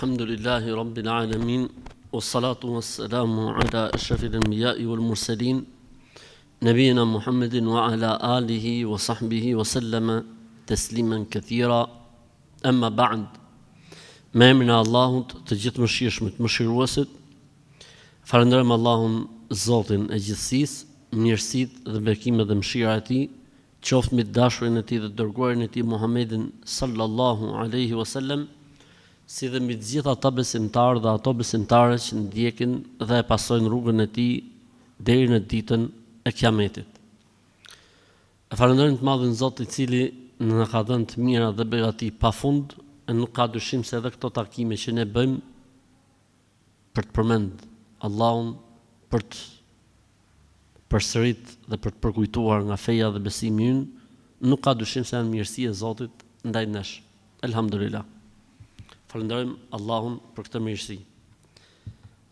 Elhamdulillahi Rabbil Alamin Wassalatu wassalamu ala ashrafil anbiya'i wal mursalin Nabiyina Muhammedin wa ala alihi wa sahbihi wa sallama tasliman kathira Amma ba'd Me emrin e Allahut të gjithëmëshirshmit, mëshiruesit Falënderojmë Allahun Zotin e gjithësisë, mirësitë dhe bekimet dhe mëshira e Tij qoftë mbi të dashurin e Tij dhe të dërguarin e Tij Muhammedin sallallahu alejhi wa sellem, si dhe mbi të gjithë ata besimtarë dhe ato besimtare që ndjekin dhe e pasojnë rrugën e tij deri në ditën e Kiametit. E falënderojmë të Madhin Zot i cili na ka dhënë të mira dhe begati pafund e nuk ka dyshim se edhe këto takime që ne bëjmë për të përmend Allahun, për të përsërit dhe për të përkujtuar nga feja dhe besimi ynë, nuk ka dyshim se janë mirësi e Zotit ndaj nesh. Elhamdulillah. Falënderojmë Allahun për këtë mirësi.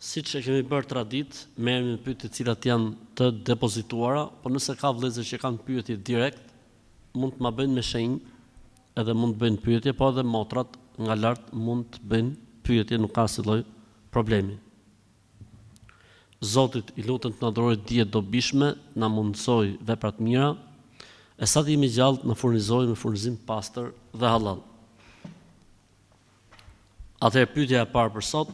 Siç e kemi bërë traditë, merremi me pyetje të cilat janë të depozituara, por nëse ka vëllezër që kanë pyetje direkt, mund të ma bëjnë me shenjë, edhe mund të bëjnë pyetje, po edhe motrat nga lart mund të bëjnë pyetje, nuk ka asnjë lloj problemi. Zotit i lutem të na dhurojë dije të dobishme, të na mundësojë vepra të mira, e sa të jemi gjallë të na furnizojë me furnizim të pastër dhe hallall. Atëherë pyetja e parë për sot,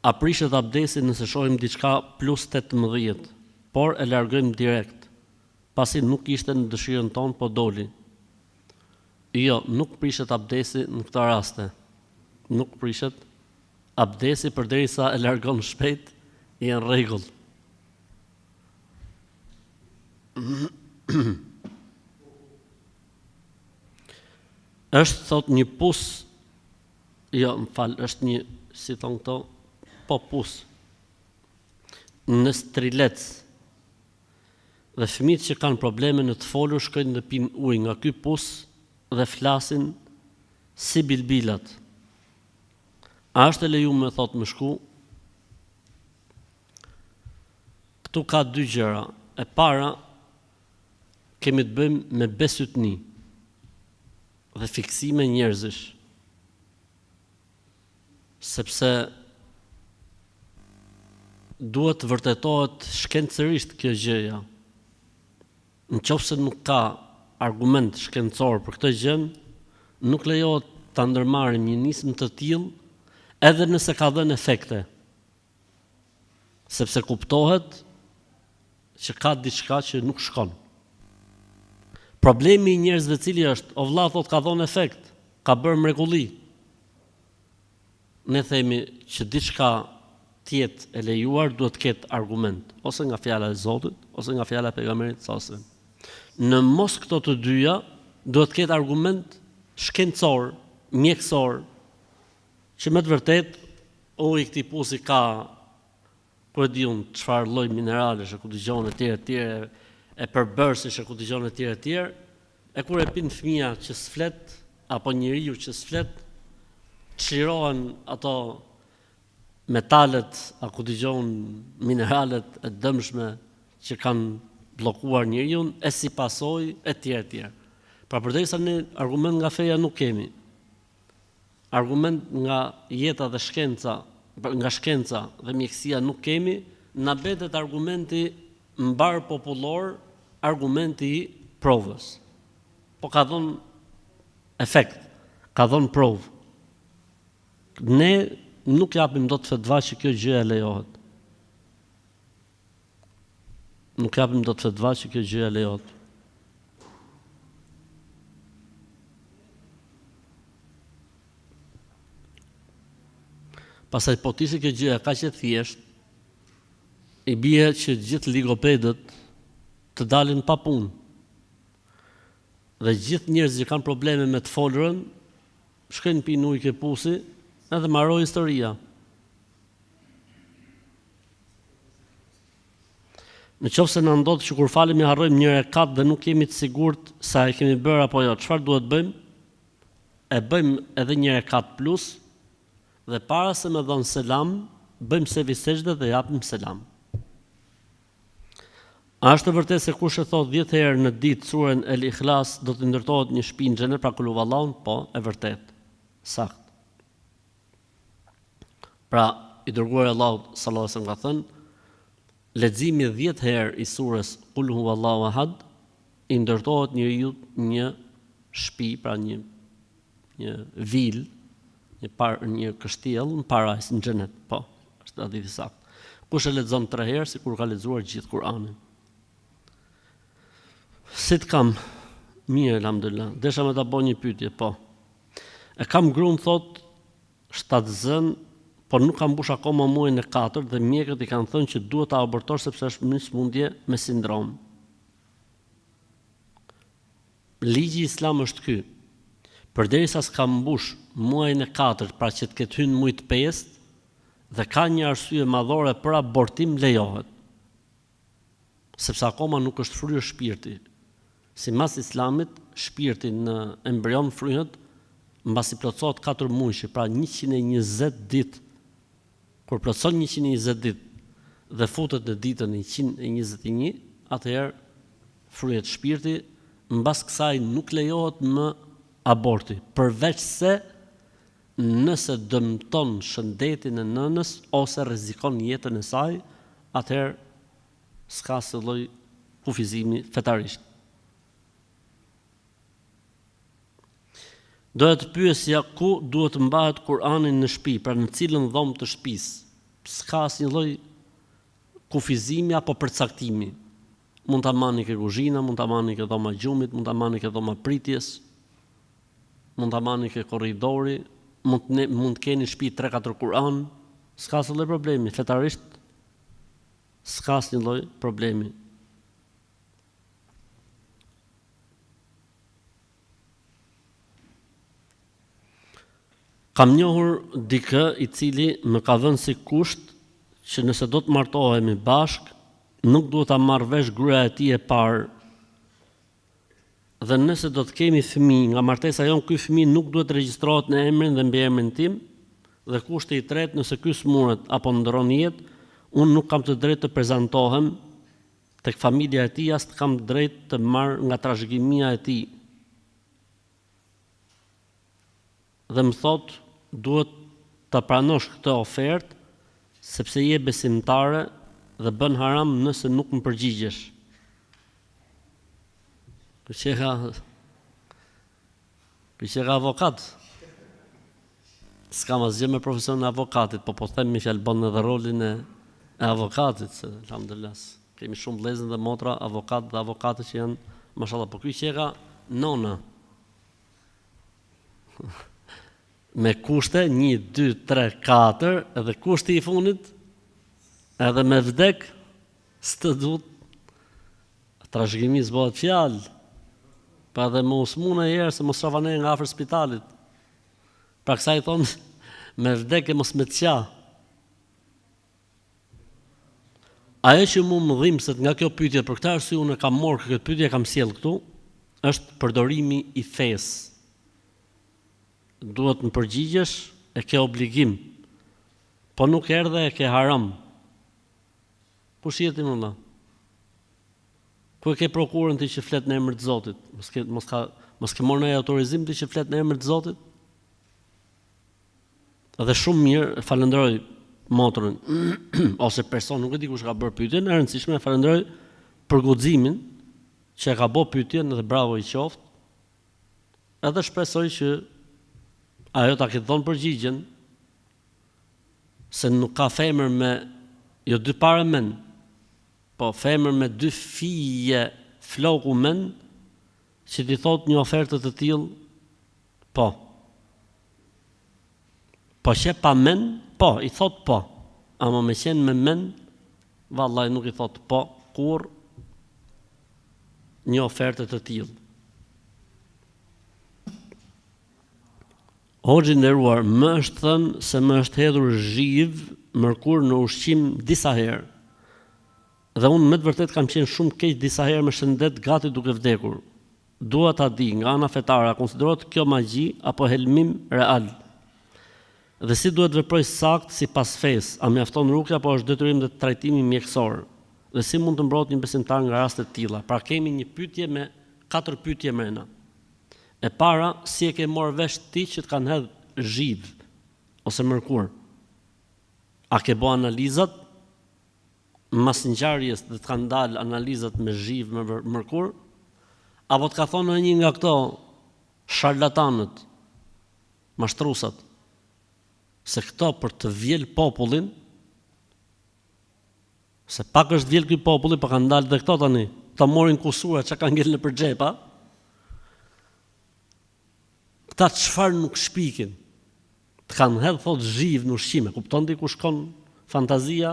a prishet abdesti nëse shohim diçka plus 18, por e largojmë direkt, pasi nuk ishte në dëshirën tonë po doli. Jo, nuk prishet abdesti në këto raste. Nuk prishet Abdesi përderisa e largon shpejt je në rregull. Është thot një pus, jo, më fal, është një, si thon këto, po pus. Në Strilec. Dhe fëmijët që kanë probleme në të folur shkojnë dhe pinë ujë nga ky pus dhe flasin si bilbilat. A është e lejume thotë me shku? Këtu ka dy gjëra. E para, kemi të bëjmë me besytni dhe fiksime njerëzish. Sepse duhet të vërtetohet shkencërisht kjo gjëja. Në qoftë se nuk ka argument shkencor për këtë gjë, nuk lejohet ta ndërmarrim një nismë të tillë edhe nëse ka dhënë efekte. Sepse kuptohet që ka diçka që nuk shkon. Problemi i njerëzve cili është, o vlla thotë ka dhënë efekt, ka bërë mrekulli. Ne themi që diçka të jetë e lejuar duhet të ketë argument, ose nga fjala e Zotit, ose nga fjala e pejgamberit sallallahu alajhi wasallam. Në mos këto të dyja, duhet të ketë argument shkencor, mjekësor, që me të vërtetë uji i këtij pusi ka ku e di unë çfarë lloj mineralesh e ku dëgjon etj etj e përbërësish e ku dëgjon etj etj e kur e pin fëmija që s'flet apo njeriu që s'flet çlirohen ato metalet a ku dëgjon mineralet e dëmshme që kanë bllokuar njeriun e si pasojë etj etj. Pra përderisa ne argument nga feja nuk kemi, Argument nga jeta dhe shkenca, nga shkenca dhe mjekësia nuk kemi, na mbetet argumenti mbarëpopullor, argumenti i provës. Po ka dhënë efekt, ka dhënë provë. Ne nuk japim dot fetva që kjo gjëja lejohet. Nuk japim dot fetva që kjo gjëja lejohet. Pastaj po të ishte kjo gjëja kaq e thjeshtë, i bie që gjithë logopedët të dalin pa punë. Dhe gjithë njerëzit që kanë probleme me të folurën, shkojnë pinë ujë ke pusi, edhe mbaroi historia. Në qoftë se na ndodh që kur falemi harrojmë një rekat dhe nuk jemi të sigurt se a e kemi bërë apo jo, çfarë duhet bëjmë? E bëjmë edhe një rekat plus dhe para se me dhënë selam, bëjmë sehvi sexhde dhe japim selam. A është e vërtetë se kush e thotë 10 herë në ditë suren El Ikhlas do t'i ndërtohet një shtëpi në xhenet pra kulhuvallahun? Po, e vërtetë. Saktë. Pra, i dërguari i Allahut sallallahu alejhi ve sellem ka thënë, Leximi dhjetë herë i sures Kul huwallahu ahad i ndërtohet njeriut një shpi, pra një një vilë, një par, një kështjellë në parajsë, në xhenet, po, është hadith i saktë. Kush e lexon tre herë sikur ka lexuar gjithë Kur'anin. Si të kam? Mirë, elhamdulillah. Desha me ta bo një pyetje, po. E kam grun thot shtatzënë, por nuk ka mbush akoma muajin e katërt dhe mjekët i kanë thënë që duhet ta abortosh sepse është një sëmundje me sindromë. Ligji islam është ky. Përderisa s'ka mbush muajin e katërt, pra që të ketë hyrë në muaj të pestë dhe ka një arsye madhore për abortim lejohet. Sepse akoma nuk është fryrë shpirti. Simas Islamit, shpirti në embrion fryhet mbasi plotësohet katër muajshi, pra 120 ditë. Kur plotëson 120 ditë dhe futet në ditën 121, atëherë fryhet shpirti, mbas kësaj nuk lejohet më aborti, përveçse nëse dëmton shëndetin e nënës ose rrezikon jetën e saj, atëherë s'ka asnjë lloj kufizimi fetarisht. Doja të pyesja ku duhet të mbahet Kur'ani në shtëpi, pra në cilën dhomë të shtëpisë. S'ka asnjë lloj kufizimi apo përcaktimi. Mund ta mbani ke kuzhina, mund ta mbani ke dhoma e gjumit, mund ta mbani ke dhoma e pritjes, mund ta mbani ke korridori, mund të mund të keni në shtëpi 3-4 Kur'an, s'ka asnjë lloj problemi, fetarisht S'ka asnjë lloj problemi. Kam njohur dikë i cili më ka vënë si kusht që nëse do të martohemi bashkë, nuk duhet ta marrë vesh gruaja e tij e parë Dhe nëse do të kemi fëmijë nga martesa jonë, ky fëmijë nuk duhet të regjistrohet në emrin dhe mbiemrin tim, dhe kushti i tretë, nëse ky smuret apo ndërron jetë, unë nuk kam të drejtë të prezantohem tek familja e tij as të kam të drejtë të marr nga trashëgimia e tij. Dhe më thotë duhet ta pranosh këtë ofertë sepse je besimtare dhe bën haram nëse nuk më përgjigjesh. Ky qeka Ky qeka avokat. S'kam asgjë me profesionin e avokatit, po po them me fjalë bën edhe rolin e, e avokatit, se alhamdulillah. Kemi shumë vëllezër dhe motra avokat dhe avokate që janë mashallah, po ky qeka nona. Me kushte 1 2 3 4 edhe kushti i fundit edhe me vdek s'të du trashëgimi s'bohet fjalë pa edhe me u smu njëherë se mos shavanej nga afër spitalit pra kësaj i thonë me vdek e mos me të qa Ajo që mu më dhimbset nga kjo pyetje, për këtë arsye unë e kam marrë këtë pyetje e kam sjellë këtu, është përdorimi i fesë. Duhet të më përgjigjesh, e ke obligim. Po nuk erdhe e ke haram. Kush je ti më vëlla? Ku e ke prokurën ti që flet në emër të Zotit? Mos ke mos ka mos ke marrë ndonjë autorizim ti që flet në emër të Zotit? Dhe shumë mirë, e falënderoj motrën ose person, nuk e di kush ka bërë pyetjen, e rëndësishme e falënderoj për guximin që e ka bë pyetjen dhe bravo i qoftë. Edhe shpresoj që ajo ta ketë dhënë përgjigjen se nuk ka femër me jo dy pare men, po femër me dy fije floku men që t'i thotë një ofertë të tillë Po. Po qe pa men, po, i thot po. Ama me qenë me men, vallaj nuk i thot po, kurrë një oferte të tillë. Hoxhë i nderuar, më është thënë se më është hedhur zhiv mërkur në ushqim disa herë. Dhe unë me të vërtetë kam qenë shumë keq disa herë me shëndet gati duke vdekur. Dua ta di, nga ana fetare, a konsiderohet kjo magji apo helmim real? Dhe si duhet të veproj saktë sipas fesë, a mjafton rukja apo është detyrim dhe trajtimi mjekësor? Dhe si mund të mbrohet një besimtar nga raste të tilla? Pra kemi një pyetje me katër pyetje mrena. E para, si e ke marrë vesh ti që të kanë hedh zhivë ose mërkur? A ke bo analizat mas ngjarjes dhe të kanë dalë analizat me zhivë me mërkur? Apo të ka thonë ndonjë nga këto sharlatanët, mashtrusat, se këto për të vjel popullin, se pak është vjel ky populli, po kanë dalë dhe këto tani, këto morin kusura ça kanë ngel nëpër xhepa, këta çfarë nuk shpikin, Të kanë hedh thotë zhivë në ushqime, kupton ti ku shkon fantazia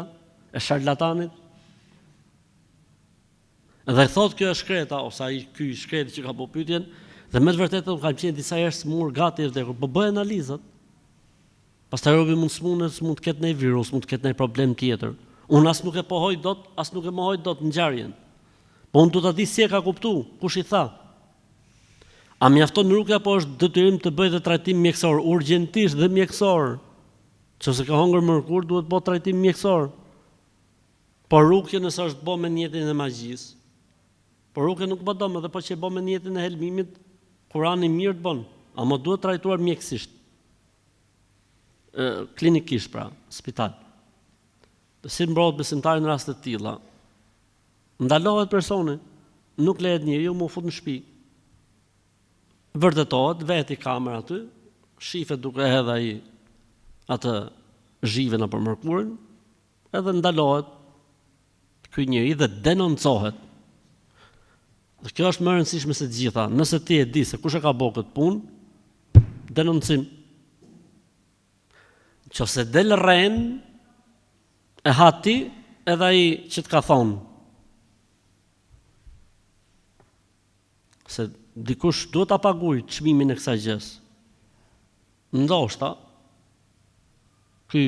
e sharlatanit? Dhe thotë kjo e shkreta, ose ai ky i shkreti që ka bo pyetjen, dhe me të vërtetë unë kam qenë disa herë smur gati e vdekur, po bëj analizat. Pastaj robi mund smunet, mund të ketë ndonjë virus, mund të ketë ndonjë problem tjetër. Unë as nuk e pohoj dot, as nuk e mohoj dot ngjarjen. Po unë do ta di si e ka kuptu, kush i tha. A mjafton rukja apo është detyrim të bëj dhe trajtim mjekësor, urgjentisht dhe mjekësor? Nëse ka hongër mërkur duhet bo trajtim mjekësor. Po rukje nëse është bo me nijetin e magjisë. Po rukje nuk bën dëm edhe po qe bo me nijetin e helmimit, Kurani mirë të bën, ama duhet trajtuar mjekësisht. Ë klinikisht pra, spital. Si mbrohet besimtari në raste të tilla? Ndalohet personi, nuk lehet njeriu me u fut në shtëpi. Vërtetohet, veti kamera aty, shifet duke hedh ai atë zhivën apo mërkurën, edhe ndalohet ky njeri dhe denoncohet. Dhe kjo është më e rëndësishme se të gjitha. Nëse ti e di se kush e ka bo këtë punë, denoncim. Qofse del rren, e ha ti edhe ai që të ka thonë. Se dikush duhet ta paguaj çmimin e kësaj gjës. Ndoshta ky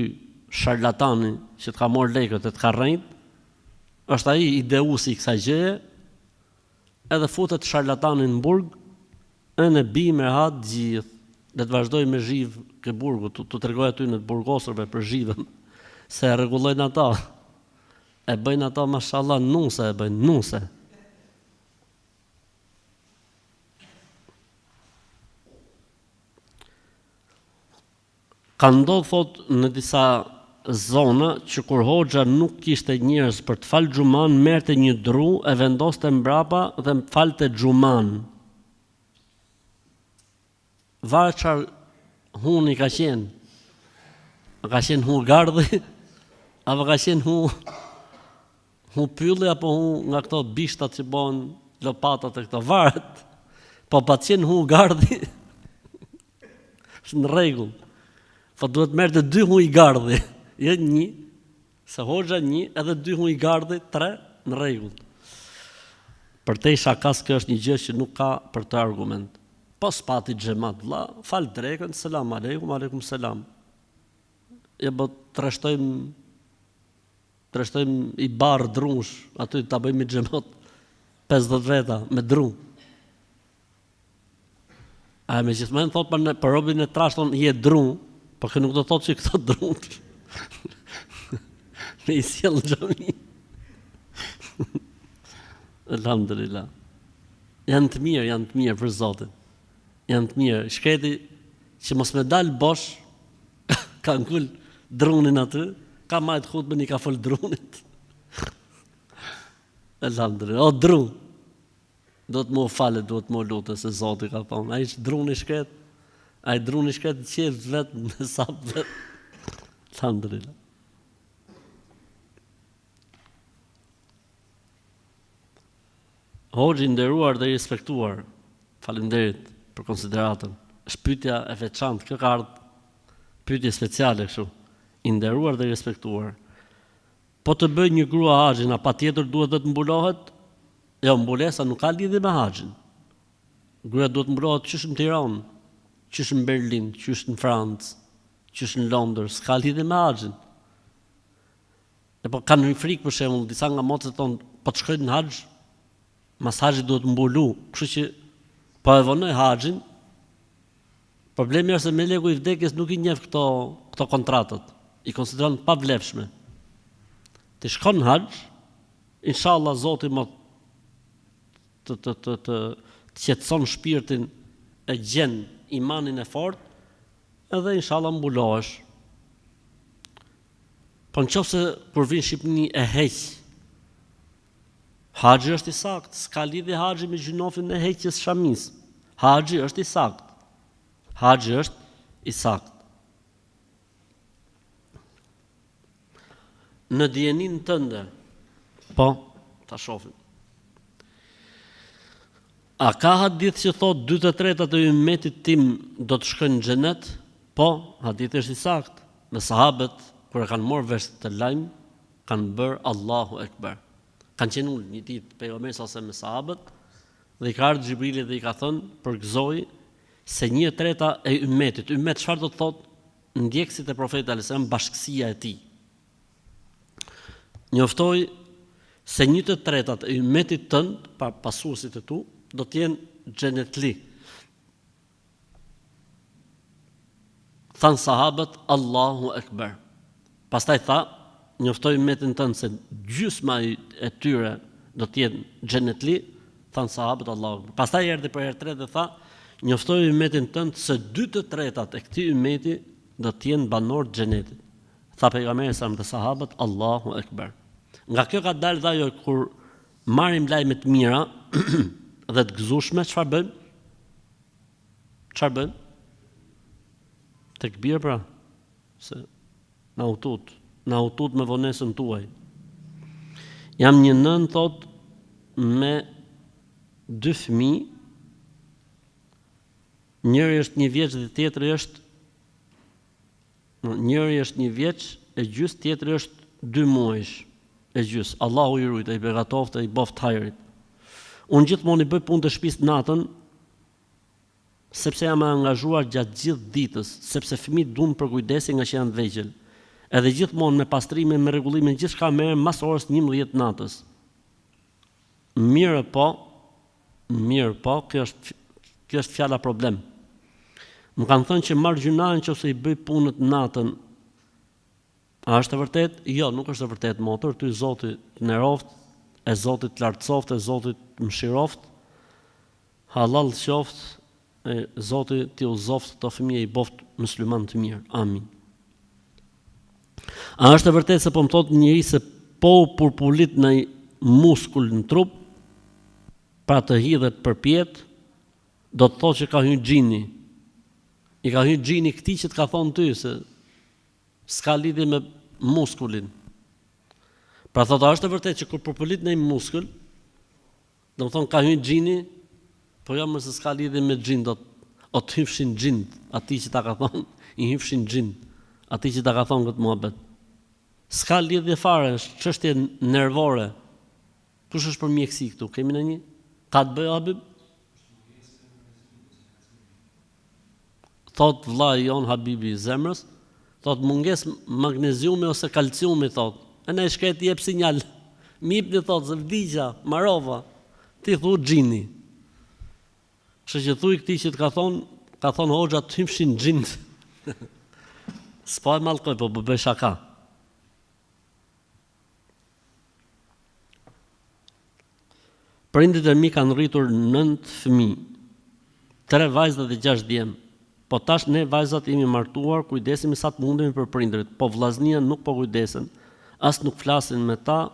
sharlatani që të ka marrë lekët e të ka rrejt, është ai ideusi i kësaj gjëje, edhe futet sharlatani në burg, e ne bim rehat gjithë, le të vazhdojë me zhivë ke burgu, t'u tregojë atyne të burgosurve për zhivën, se e rregullojnë ata, e bëjnë ata mashallah nuse e bëjnë, nuse. Ka ndodh thotë në disa zona që kur hoxha nuk kishte njerëz për të fal xhuman merrte një dru e vendoste mbrapa dhe falte xhuman. Varet çfarë huni ka qenë. A ka qenë hu gardhi apo ka qenë hu Hu pylli apo hu nga këto bishtat që bëhen lopatat e këto varet. Po pat qenë hu gardhi. Është në rregull. Po duhet merrte dy huj gardhi, jo një. Se hoxha një, edhe dy huj gardhi, tre në rregull. Përtej shakas kjo është një gjë që nuk ka për të argument. Po s'pati xhemat vlla, fal drekën, selam aleikum, aleikum selam. E bo të rreshtojmë Të rreshtojmë i barrë drunsh, aty ta bëjmë një xhemat 50 veta me dru. A e me gjithmonë thotë për, për robin e trash thonë je dru, po kjo nuk do thotë që këto dru. me i sjell në xhami. Elhamdulillah. Janë të mirë, janë të mirë për Zotin. Janë të mirë. Shkreti që mos me dal bosh, Ka ngul drunin aty, ka majt hutben i ka fol drunit. Elhamdulillah. O dru. Duhet m'u falë, duhet m'u lutë se Zoti ka thonë. Ai është druni shkret. Ai druni shkret në qejf vet, në sap vet. Elhamdulillah. Hoxhë i nderuar dhe i respektuar, faleminderit për konsideratën. Është pyetja e veçantë, kjo ka ardhur pyetje speciale kështu. I nderuar dhe i respektuar. Po të bëjë një grua haxhin, a patjetër duhet dhe të mbulohet? Jo, mbulesa nuk ka lidhje me haxhin. Gruaja duhet të mbulohet qysh në Tiranë, qysh në Berlin, qysh në Francë, qysh në Londër, s'ka lidhje me haxhin. E po kanë një frikë për shembull, disa nga motrat thonë, po të shkoj në haxh, mas haxhit duhet mbulu, kështu që po e vonoj haxhin. Problemi është se meleku i vdekjes nuk i njeh këto këto kontratat, i konsideron të pavlefshme. Ti shkon në haxh, inshallah Zoti më të të të të të qetëson shpirtin e gjen imanin e fortë, edhe inshallah mbulohesh. Po në qoftë se kur vin Shqipni e heq Haxhi është i saktë, s'ka lidhje haxhi me gjynofin e heqjes shamisë. Haxhi është i saktë. Haxhi është i saktë. Në dijeninë tënde. Po, ta shohim. A ka hadith që thotë dy të tretat e ymmetit tim do të shkojnë në xhenet? Po, hadithi është i saktë. Dhe sahabët kur e kanë marrë vesh këtë lajm, kanë bërë Allahu Ekber. Kanë qenë ulë një ditë pejgamberi sa me sahabët dhe i ka ardhur Xhibrili dhe i ka thënë përgëzoji se një e treta e ymmetit, ymmet çfarë do të thotë? Ndjekësit e profetit alejhi selam, bashkësia e tij. Njoftoji se një të tretat e ymmetit tënd, pa pasuesit e tu, do të jenë xhenetli. Thanë sahabët Allahu Ekber. Pastaj tha, njoftoje ymmetin tënd se gjysma e tyre do të jenë xhenetli, thanë sahabët Allahu Ekber. Pastaj erdhi për herë tretë dhe tha, njoftoje ymmetin tënd se dy të tretat e këtij ymmeti do të jenë banorë të xhenetit. Tha pejgamberi sa dhe sahabët Allahu Ekber. Nga kjo ka dalë dhe ajo kur marrim lajme të mira dhe të gëzueshme, çfarë bëjmë? Çfarë bëjmë? Tekbir pra, se na u tut, na u tut me vonesën tuaj. Jam një nënë thot me dy fëmijë, njëri është një vjeç dhe tjetri është Njëri është një vjeç e gjys tjetri është dy muajsh e gjys Allahu i rujt e i begatoftë e i boftë hajrit Unë gjithmonë i bëj punët e shtëpisë natën sepse jam e angazhuar gjatë gjithë ditës sepse fëmijët duan përkujdesje nga që janë të vegjël edhe gjithmonë me pastrimin me rregullimin gjithçka merrem mas orës 11 natës Mirëpo, mirëpo, kjo është kjo është fjala problem. Më kanë thënë që marr gjynah nëse i bëj punët natën. A është e vërtetë? Jo, nuk është e vërtetë motër, ty Zoti të nderoftë, e Zoti të lartësoftë, e Zoti të mëshiroftë. Hallall qoftë, e Zoti t'i udhëzoftë këto fëmijë i boftë musliman të mirë. Amin. A është e vërtetë se po më thotë njeri se po u përpulit naj muskul në trup, pra të hidhet përpjetë, do të thotë që ka hy xhini. I ka hy xhini këtij që të ka thonë ty se s'ka lidhje me muskulin. Pra thotë, a është e vërtetë që kur përpulit naj muskul, Domethënë ka hy xhini, po jo më se s'ka lidhje me xhin do o të hyfshin xhint atij që ta ka thonë, i hyfshin xhint atij që ta ka thonë këtë muhabet. S'ka lidhje fare, është çështje nervore. Kush është për mjekësi këtu? Kemi në një? Ka të bëjë Habib? Thot vllai jon Habibi i zemrës, thot mungesë magneziumi ose kalciumi thot. E na i shkreti jep sinjal. Më jepni thot se vdiqa, marova. Ti thu xhini. Kështu që thuj këtij që të ka thon, ka thon hoxha të hymshin xhint. S'po e mallkoj, po po bëj shaka. Prindërit e mi kanë rritur 9 fëmijë, 3 vajza dhe 6 djem. Po tash ne vajzat jemi martuar, kujdesemi sa të mundemi për prindërit, po vllaznia nuk po kujdesen, as nuk flasin me ta,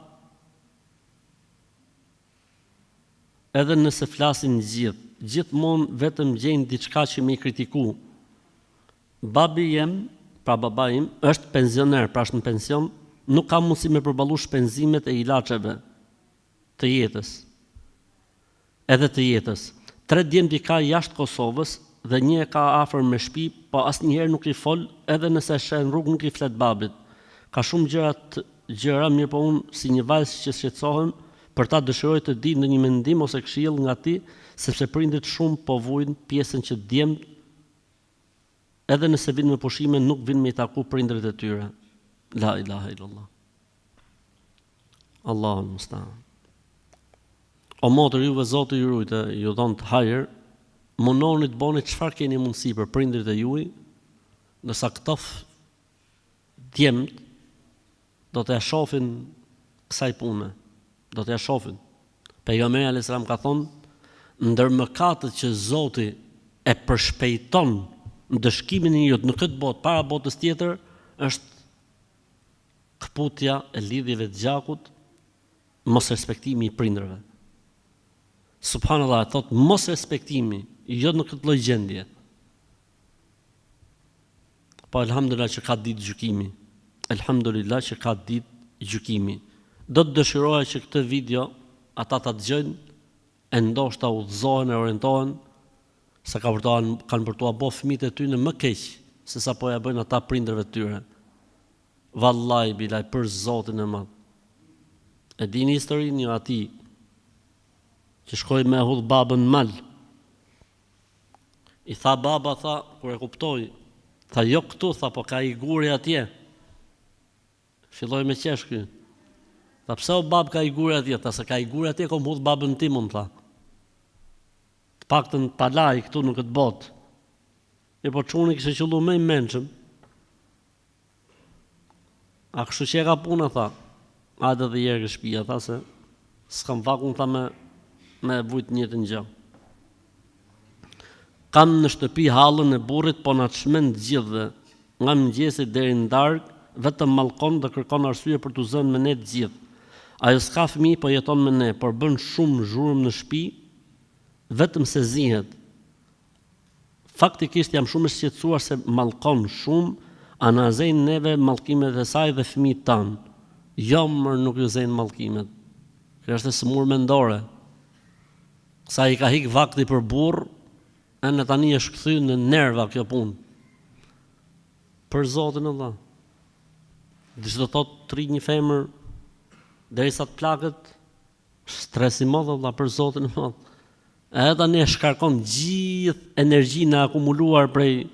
edhe nëse flasin gjithë, gjithmonë vetëm gjejnë diçka që me i kritiku. Babi jem, pra babai im, është pensioner, pra është në pension, nuk ka mundësi me përballu shpenzimet e ilaçeve të jetës. Edhe të jetës. Tre djemtë i ka jashtë Kosovës dhe një e ka afër me shpi, po asnjëherë nuk i fol, edhe nëse e sheh në rrugë nuk i flet babit. Ka shumë gjëra të gjëra, mirëpo unë si një vajzë që shqetësohem për ta dëshiroj të di ndonjë mendim ose këshillë nga ti, sepse prindërit shumë po vujnë pjesën që djemtë Edhe nëse vijnë me pushime nuk vijnë me i taku prindërit e tyre. La ilaha illallah. Allahu mustaan. O motër juve Zoti ju rujt e ju dhont hajër, munoni të boni çfarë keni mundësi për prindërit e juaj, ndërsa këto djemt do t'ia shofin kësaj pune, do t'ia shofin. Pejgamberi alayhis salam ka thonë, ndër mëkatet që Zoti e përshpejton ndëshkimin e njeriut në këtë botë para botës tjetër është. Këputja e lidhjeve të gjakut, mosrespektimi i prindërve. Subhanallah, e thotë mosrespektimi, jo në këtë lloj gjendje. Po elhamdulillah që ka ditë gjykimi. Elhamdulillah që ka ditë gjykimi. Do të dëshiroja që këtë video ata ta dëgjojnë e ndoshta udhëzohen e orientohen se ka për t'ua kanë për t'ua bo fëmijët e tyne më keq se sa po ja bëjnë ata prindërve të tyre. Vallai bilai për Zotin e madh. E dini historinë jo atij që shkoi me e hudh babën në mal. I tha baba tha kur e kuptoi, tha jo këtu tha po ka i guri atje. Filloi me qesh ky. Tha pse o bab ka i guri atje, tha se ka i guri atje kom hudh babën tim unë tha. Të paktën ta laj këtu në këtë botë. Mirëpo çuni kishte qëllu më i mençëm. A kështu që e ka puna, tha. Hajde edhe njëherë ke shpia, tha se s'kam vakt unë tha me, me vujt njëjtën gjë. Kam në shtëpi hallën e burrit po na çmend të gjithëve, nga mëngjesi deri në darkë, vetëm mallkon dhe kërkon arsye për t'u zënë me ne të gjithë. Ajo s'ka fëmijë po jeton me ne, por bën shumë zhurmë në shtëpi, vetëm se zihet. Faktikisht jam shumë e shqetësuar se mallkon shumë, a na zejnë neve mallkimet e saj dhe fëmijët tanë. Jo mër nuk ju zejnë mallkimet. Kjo është e sëmurë mendore. Kësaj i ka hik vakti për burrë, ene tani është kthy në nerva kjo punë. Për Zotin Allah. Di ç'do thotë të rri një femër derisa të plaket Stres i madh valla për Zotin e madh. Edhe tani e shkarkon gjithë energjinë e akumuluar prej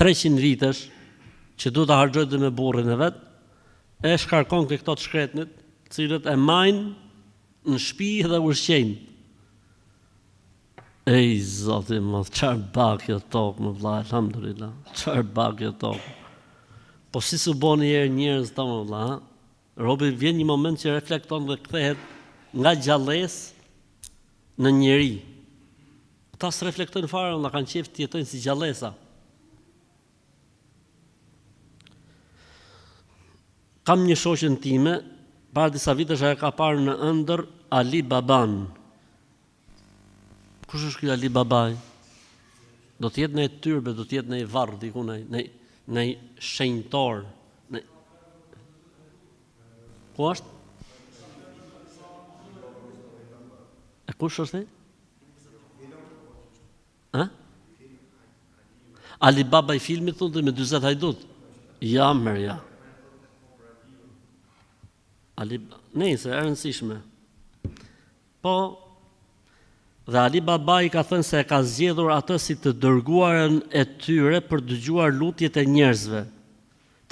300 vitesh që duhet ta harxhojë dhe me burrin e vet, e shkarkon ke këto të shkretnit, të cilët e majnë në shtëpi dhe ushqejnë. Ej, zoti i madh, çfarë ba kjo tokë, më vlla, alhamdulillah, çfarë ba kjo tokë. Po si s'u bo njëherë njerëz këta, më vlla, ha? Robi vjen një moment që reflekton dhe kthehet nga gjallesë në njeri. Këta s'reflektojnë fare, valla kanë qejf të jetojnë si gjallesa. Kam një shoqen time, para disa vitesh ajo ka parë në ëndërr Ali Baban. Kush është ky Ali Babai? Do të jetë në tyrbe, do të jetë në varr diku në në në shenjtor. Në Ku është? E kush është ai? Ha? Ali Baba i filmit thonë me 40 hajdut. Ja, mër, ja. Ali, nejse, e rëndësishme. Po, dhe Ali Babai ka thënë se e ka zgjedhur atë si të dërguarën e tyre për të dëgjuar lutjet e njerëzve.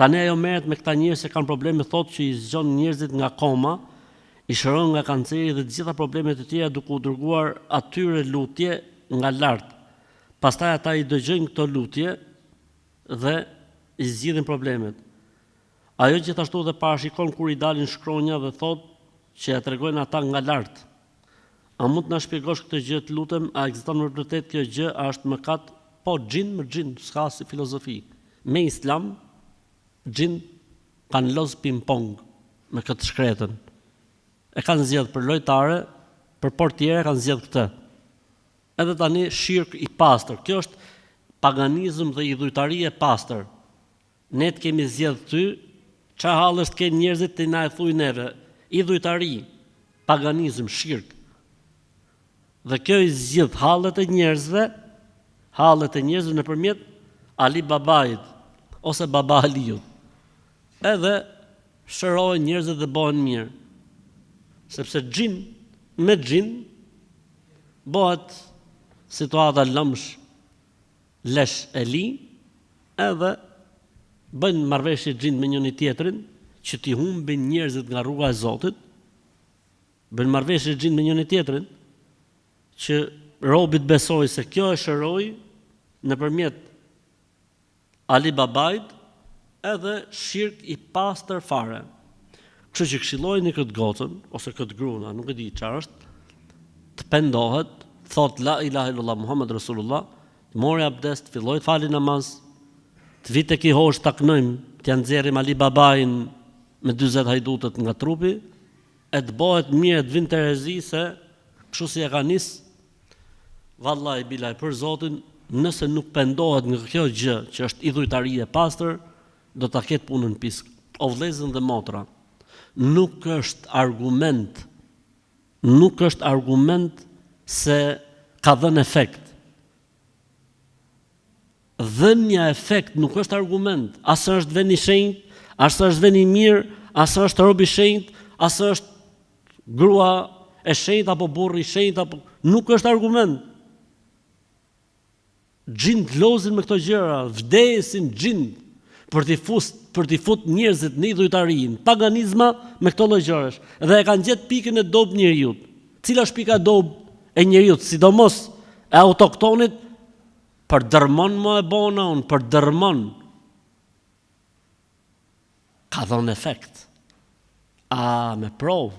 Tani ajo merret me këta njerëz që kanë probleme thotë që i zgjon njerëzit nga koma, i shëron nga kanceri dhe të gjitha problemet e tjera duke u dërguar atyre lutje nga lart. Pastaj ata i dëgjojnë këto lutje dhe i zgjidhin problemet. Ajo gjithashtu dhe parashikon kur i dalin shkronja dhe thotë që ia tregojnë ata nga lart. A mund të na shpjegosh këtë gjë të lutem, a ekziston vërtet kjo gjë, a është mëkat? Po xhin më xhin, s'ka asnjë filozofi. Me islam xhin kanë loz ping pong me këtë shkretën. E kanë zgjedh për lojtare, për portiere kanë zgjedh këtë. Edhe tani shirk i pastër. Kjo është paganizëm dhe idhujtari e pastër. Ne të kemi zgjedh ty, ça hallesh të kenë njerëzit ti na e thuj neve, idhujtari, paganizëm, shirk. Dhe kjo i zgjidh hallet e njerëzve, hallet e njerëzve nëpërmjet Ali Babait ose Baba Aliut. Edhe shërohen njerëzit dhe bëhen mirë. Sepse xhin me xhin bëhet situata lëmsh lesh e li edhe bëjnë marrëveshje xhindët me njëri tjetrin që t'i humbin njerëzit nga rruga e Zotit, bëjnë marrëveshje xhindët me njëri tjetrin që robi të besojë se kjo e shëroi nëpërmjet Ali Babait edhe shirk i pastër fare. Kështu që këshillojeni këtë gocën ose këtë gruan, nuk e di çfarë është, të pendohet, të thotë la ilaha illallah Muhammed Rasulullah, të morë abdest, të fillojë të fali namaz, të vijë te ky hoxhë ta kënojmë, t'ia nxjerrim Ali Babain. me 40 hajdutët nga trupi, e të bëhet mirë e të vinë terezi se kështu si e ka nis, vallahi bilahi për Zotin, nëse nuk pendohet nga kjo gjë që është idhujtari e pastër, do ta ketë punën pisk. O vëllezër dhe motra, nuk është argument nuk është argument se ka dhënë efekt. Dhënia efekt nuk është argument, as është vend i shenjtë, as është vend i mirë, as është rob i shenjtë, as është grua e shenjtë apo burrë i shenjtë apo nuk është argument. Xhindët lozin me këto gjëra, vdesin xhindët për t'i fus, për t'i fut njerëzit në idhujtari, në paganizma me këto lloj gjërash. Dhe e kanë gjetë pikën e dobët njeriut. Cila është pika e dobët e njeriut, sidomos e autoktonit, për dërmon më e bona unë, për dërmon. Ka dhënë efekt. A, me provë.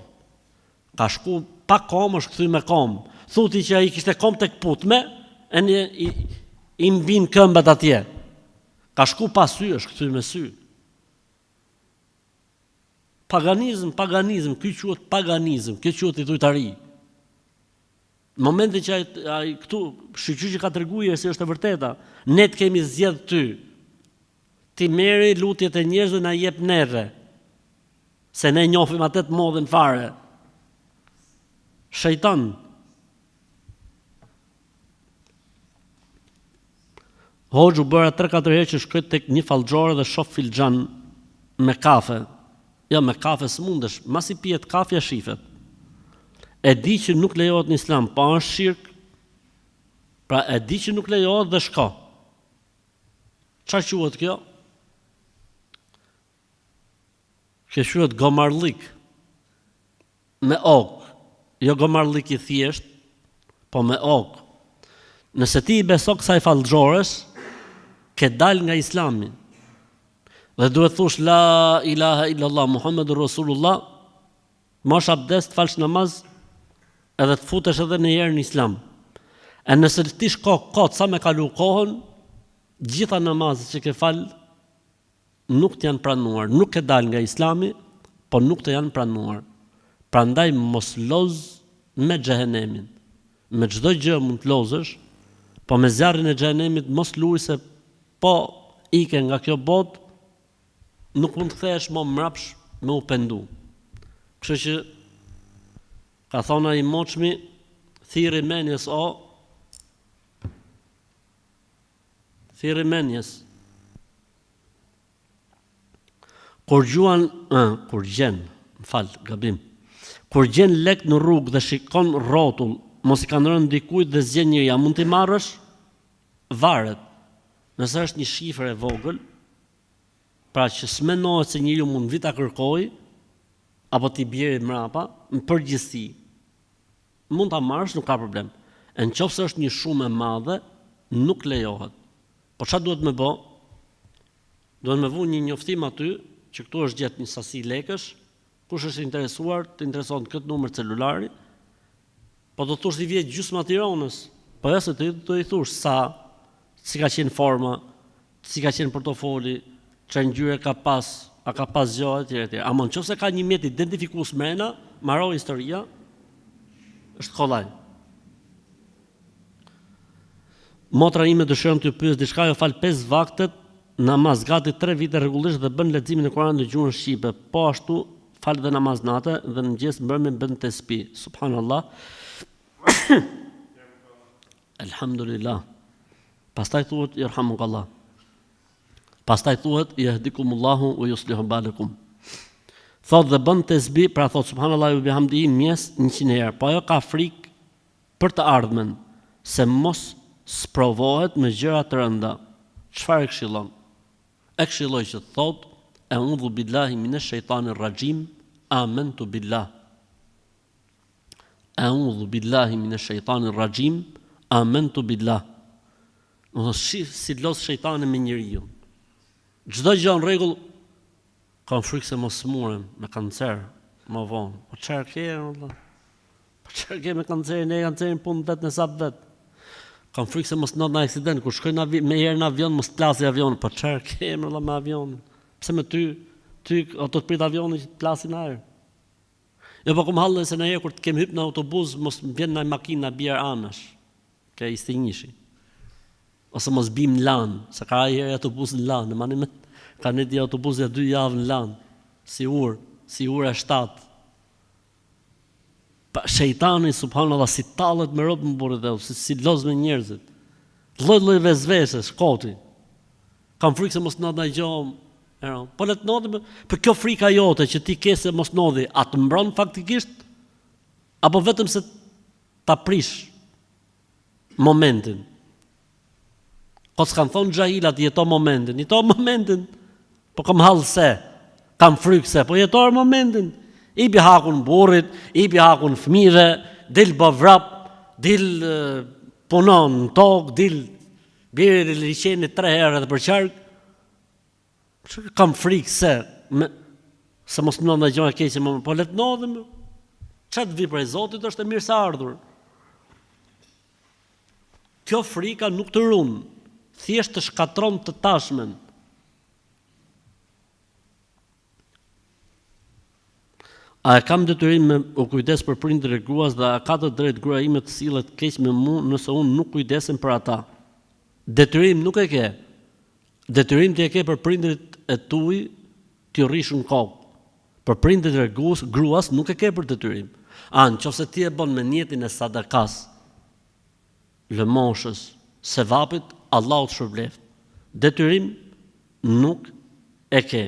Ka shku pa komë, është kthy me komë. Thu ti që ai kishte komë të këputme, e një, i, i mbin këmbët atje. Ka shku pa sy, është kthy me sy. Paganizm, paganizm, ky quhet paganizm, kjo quhet idhujtari. Në momentin që ai, ai këtu, shyqyr që ka treguar se është e vërteta, ne të kemi zgjedh ty. Ti merri lutjet e njerëzve na jep neve. Se ne njohim atë të modhin fare. Shejtan. Hoxhë u bëra 3-4 herë që shkoj tek një fallxhore dhe shoh filxhan me kafe. Jo, me kafe s'mundesh, masi pihet kafja shifet. E di që nuk lejohet në islam, po a është shirk? Pra e di që nuk lejohet dhe shko. Ça quhet kjo? Kjo quhet gomarllik me okë, jo gomarllik i thjeshtë, po me okë. Nëse ti i beso kësaj fallxhores, ke dal nga Islami. Dhe duhet thush la ilaha illallah Muhammedur Rasulullah, marrsh abdest, falsh namaz, edhe të futesh edhe një herë në Islam. E nëse ti shko kot sa me kalu kohën, gjitha namazet që ke fal nuk të janë pranuar, nuk ke dalë nga Islami, po nuk të janë pranuar. Prandaj mos loz me xhehenemin. Me çdo gjë mund të lozësh, po me zjarrin e xhehenemit mos luaj se po ike nga kjo botë, nuk mund të kthehesh më mbrapsh me u pendu. Kështu që ka thonë ai i moçmi, thirri menjes o Thirri menjes. Kur gjuan, ë, kur gjen, më fal, gabim. Kur gjen lek në rrugë dhe shikon rrotull, mos i kanë rënë dikujt dhe s'gjen njeri, a mund t'i marrësh? Varet. Nëse është një shifër e vogël, pra që s'menohet se njeriu mund vi ta kërkojë apo t'i bjerë mrapa, në përgjithësi, Mund ta marrësh, nuk ka problem. E në qoftë se është një shumë e madhe, nuk lejohet. Po ça duhet me bo? Duhet me vu një njoftim aty, që këtu është gjetë një sasi lekësh, kush është interesuar, të interesohet në këtë numër celulari, po do të thush i vjen gjysma Tironës, po jo se ti do i thush sa, si ka qenë forma, si ka qenë portofoli, çfarë ngjyre ka pas, a ka pas gjë etj etj. Ama në qoftë se ka një mjet identifikues mrena, mbaroi historia, është kollaj. Motra ime dëshiron t'ju pyes diçka, ajo fal 5 vaktet namaz gati 3 vite rregullisht dhe bën leximin e Kuranit në gjuhën shqipe. Po ashtu fal dhe namaz nate dhe në mëngjes mbrëmje bën tesbih. Subhanallah. Elhamdulillah. Pastaj thuhet jerhamukallah. Pastaj thuhet jehdikumullahu wa yuslihu balakum. Thot dhe bën tesbih, pra thot subhanallahi wa bihamdihi n'mëngjes 100 herë. Po ajo ka frikë për të ardhmen se mos sprovohet me gjëra të rënda. Çfarë e këshillon? E këshilloj që të thotë eudhu billahi minesh shejtanir raxhim, amentu billah. Eudhu billahi mine shejtani rraxhim, amentu billah. Do të shih si loz shejtani me njeriun. Çdo gjë në rregull, kam frikë se mos smurem me kancer më vonë. Po çfarë ke valla? Po çfarë ke me kancerin? Ne kancerin punë vet në sap vet. Kam frikë se mos ndodh në aksident, kur shkoj në me herë në avion, mos plasi avion. Po çfarë ke valla me avion? Pse me ty? Ty a do të prit avioni që të plasi në ajër. Jo po kom hall se ndonjëherë kur të kem hyp në autobus mos më vjen ndonjë makinë na bjer anash. Ke istinjëshi. Ose mos bim në Lanë, se ka ra një herë autobus në Lanë, e mani mend? Ka nejt një autobus ja dy javë në Lanë, si urë, si ura e shtatë. Pa shejtani subhanallah si tallet me robt burrë i dheut, si si loz me njerëzit. Lloj lloj vesvesesh koti. Kam frikë se mos ndodh ndonjë gjë. Era, po le të ndodhi, po kjo frika jote që ti ke se mos ndodhi, a të mbron faktikisht? Apo vetëm se ta prish momentin? Po s'kan thonë xhahilat jeto momentin, jeto momentin. Po kam hall se, kam frikë se, po jeto momentin. Ipi hakun burrit, ipi hakun fëmijëve, dil bë vrap, dil punon në tokë, dil bjeri liqenit tre herë edhe përqark. Kam frikë se me, se mos ndodh ndonjë gjë e keqe, më, po le të ndodhi më. Ça të vi prej Zotit është e mirëseardhur. Kjo frika nuk të run, thjesht të shkatërron të tashmen. A e kam detyrim me u kujdes për prindërit e gruas dhe a ka të drejtë gruaja ime të sillet keq me mu nëse unë nuk kujdesem për ata? Detyrim nuk e ke. Detyrim ti e ke për prindërit e tuj t'ju rrish në kokë. Për prindërit e gruas, gruas nuk e ke për detyrim. A në qoftë se ti e bën me nijetin e sadakas, lëmoshës, sevapit, Allahu të shpërbleftë. Detyrim nuk e ke.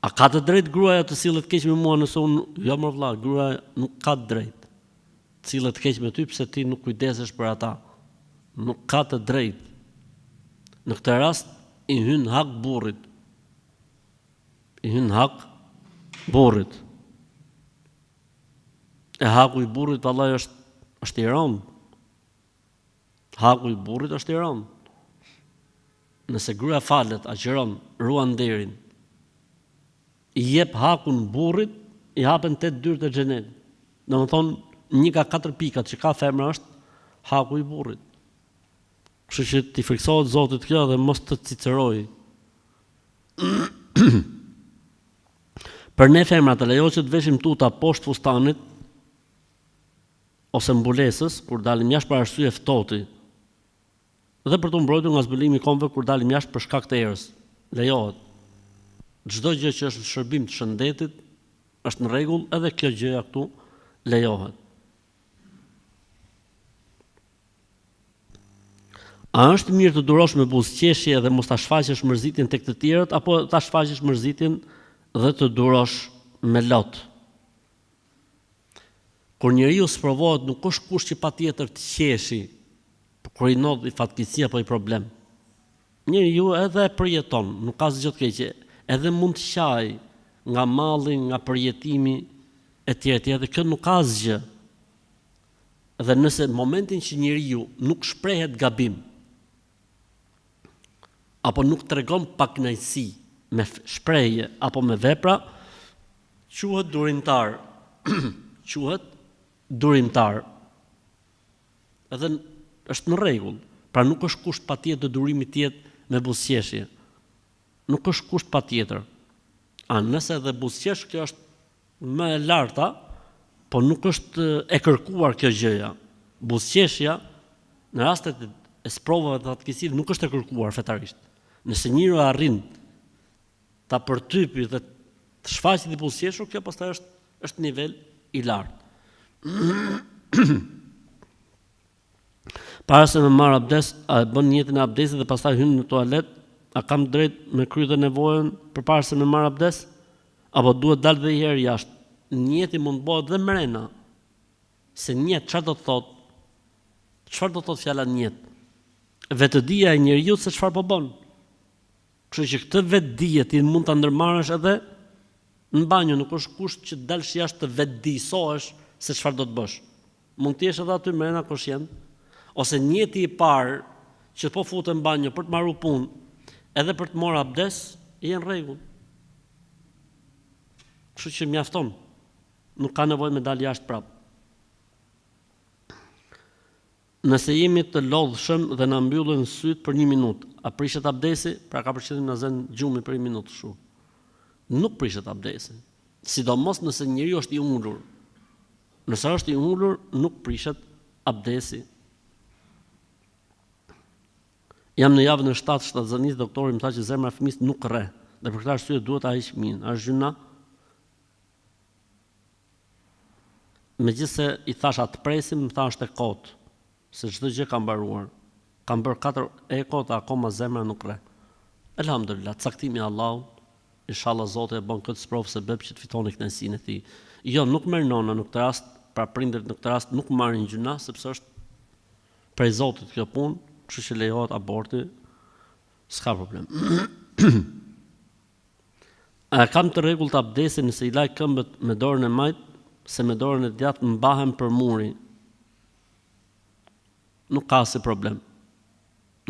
A ka të drejtë gruaja të sillet keq me mua nëse unë jo mor vëlla, gruaja nuk ka të drejtë të sillet keq me ty pse ti nuk kujdesesh për ata. Nuk ka të drejtë. Në këtë rast i hyn hak burrit. I hyn hak burrit. E haku i burrit vallai është është i rëndë. Haku i burrit është i rëndë. Nëse gruaja falet, agjëron, ruan nderin, i jep hakun burrit, i hapen tetë dyert e xhenetit. Domethënë, një nga katër pikat që ka femra është haku i burrit. Kështu që t'i frikësohet Zotit kjo dhe mos të cicërojë. Për ne femrat a lejohet që të veshim tuta poshtë fustanit ose mbulesës kur dalim jashtë për arsye ftohti dhe për t'u mbrojtur nga zbulimi i kombëve kur dalim jashtë për shkak të erës. Lejohet. Çdo gjë që është në shërbim të shëndetit është në rregull, edhe kjo gjëja këtu lejohet. A është mirë të durosh me buzëqeshje dhe mos ta shfaqësh mërzitjen tek të tjerët apo ta shfaqësh mërzitjen dhe të durosh me lot? Kur njeriu sprovohet nuk është kusht që patjetër të qeshi kur i ndodh një fatkeqësi apo një problem. Njeriu edhe e përjeton, nuk ka asgjë të keqe, edhe mund të qajë nga malli, nga përjetimi etj etj dhe kjo nuk ka asgjë. Dhe nëse në momentin që njeriu nuk shprehet gabim apo nuk tregon pakënaqësi me shprehje apo me vepra, quhet durimtar. quhet durimtar. Edhe është në rregull. Pra nuk është kusht patjetër durimi të jetë me buzëqeshje. Nuk është kusht patjetër. A nëse edhe buzëqesh, kjo është më e larta, po nuk është e kërkuar kjo gjëja. Buzëqeshja në rastet e sprovave dhe fatkeqësive nuk është e kërkuar fetarisht. Nëse njeriu arrin ta përtypi dhe të shfaqet i buzëqeshur, kjo pastaj është është nivel i lartë. Para se me marr abdes, a e bën nijetin e abdesit dhe pastaj hyn në tualet, a kam drejt me kry dhe nevojën përpara se me marr abdes? Apo duhet dal dhe një herë jashtë? Nijeti mund të bëhet dhe mrena. Se nijet çfarë do të thotë? Çfarë do të thotë fjala nijet? Vetëdija e njeriut se çfarë po bën. Kështu që këtë vetëdije ti mund ta ndërmarrësh edhe në banjo, nuk është kusht që të dalësh jashtë të vetëdijësohesh se çfarë do të bësh. Mund të jesh edhe aty mrena koshient, ose nijeti i parë që po futem në banjo për të maru punë, edhe për të marrë abdes, je në rregull. Kështu që mjafton. Nuk ka nevojë me dalë jashtë prapë. Nëse jemi të lodhshëm dhe na mbyllen sytë për një minutë, a prishet abdesi? Pra ka për qëllim na zën gjumi për një minutë kështu. Nuk prishet abdesi. Sidomos nëse njeriu është i ulur. Nëse është i ulur, nuk prishet abdesi. Jam në javën e 7 shtatzënisë, doktori më tha që zemra e fëmijës nuk rreh dhe për këtë arsye duhet ta heq fëmijën. A është gjynah? Megjithëse i thashë a të presim, më tha është e kotë, se çdo gjë ka mbaruar. Kam bërë katër eko dhe akoma zemra nuk rreh. Elhamdulillah, caktimi i Allahut, inshallah Zoti e bën këtë sprovë sebeb që të fitoni kënaqësinë e Tij. Jo, nuk merr nona në këtë rast, pra prindërit në këtë rast nuk marrin gjynah sepse është prej Zotit kjo punë, kështu që lejohet aborti, s'ka problem. A e kam të rregullt abdesin nëse i laj këmbët me dorën e majtë se me dorën e djathtë mbahem për muri? Nuk ka asnjë problem.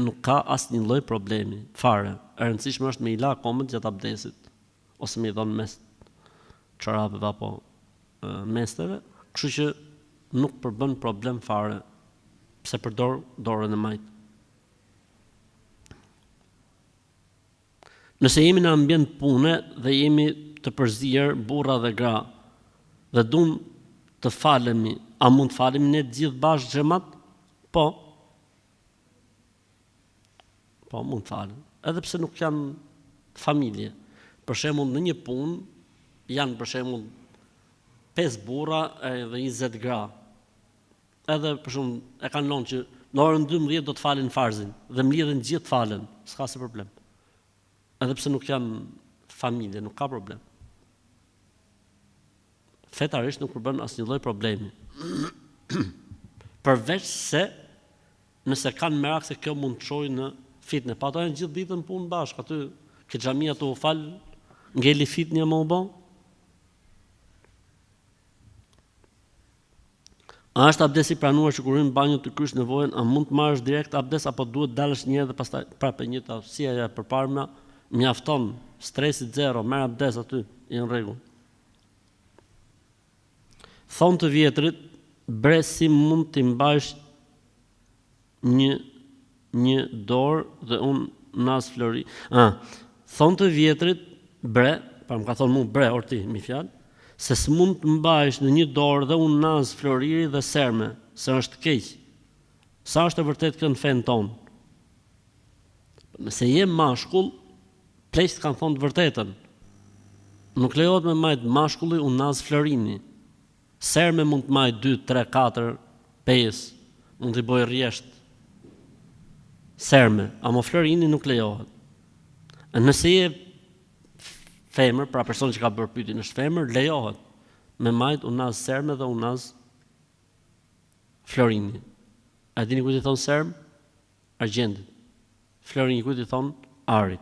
Nuk ka asnjë lloj problemi, fare. E rëndësishme është me i la këmbët gjatë abdesit ose me i dhënë mes çorapeve apo mesteve, kështu që nuk përbën problem fare pse përdor dorën e majtë. Nëse jemi në ambient pune dhe jemi të përzier burra dhe gra dhe dum të falemi, a mund të falemi ne të gjithë bashkë xhemat? Po. Po, mund të falen. Edhe pse nuk janë familje. Për shembull, në një punë janë për shembull 5 burra edhe 20 gra. Edhe për shembull e kanë lënë që në orën 12 do të falin farzin dhe mblidhen të gjithë të falen, s'ka asnjë problem. Edhe pse nuk janë familje, nuk ka problem. Fetarisht nuk përbën asnjë lloj problemi. Përveç se nëse kanë merak se kjo mund të çojë në fitne. Pa ato janë gjithë ditën punë bashkë, aty ke xhamia tu u fal, ngeli fitnja më u bë. A është abdesi i pranuar që kur hyn në banjo të kryesh nevojën, a mund të marrësh direkt abdes apo duhet të dalësh një herë dhe pastaj prapë e njëjta si ajo e përparmja, mjafton, stresi zero, merr abdes aty, je në rregull. Thonë të vjetrit, bre si mund t'i mbajsh një një dorë dhe unaz flori. Ah, thonë të vjetrit, bre, pra më ka thonë mu bre or ti, mi fjalë, se s'mund të mbajsh në një dorë dhe unaz floriri dhe serme, se është keq. Sa është e vërtetë kjo në fenë tonë? Nëse je mashkull, pleqtë kanë thonë të vërtetën. Nuk lejohet me majt mashkulli unaz florini. Serme mund të majë dy, tre, katër, pesë, mund t'i bojë rresht serme, amo florini nuk lejohet. Nëse je femër, pra personi që ka bërë pyetjen është femër, lejohet me majt unaz serme dhe unaz florini. A dini kujt i thon serm? Argjendit. Florini kujt i thon? Arit.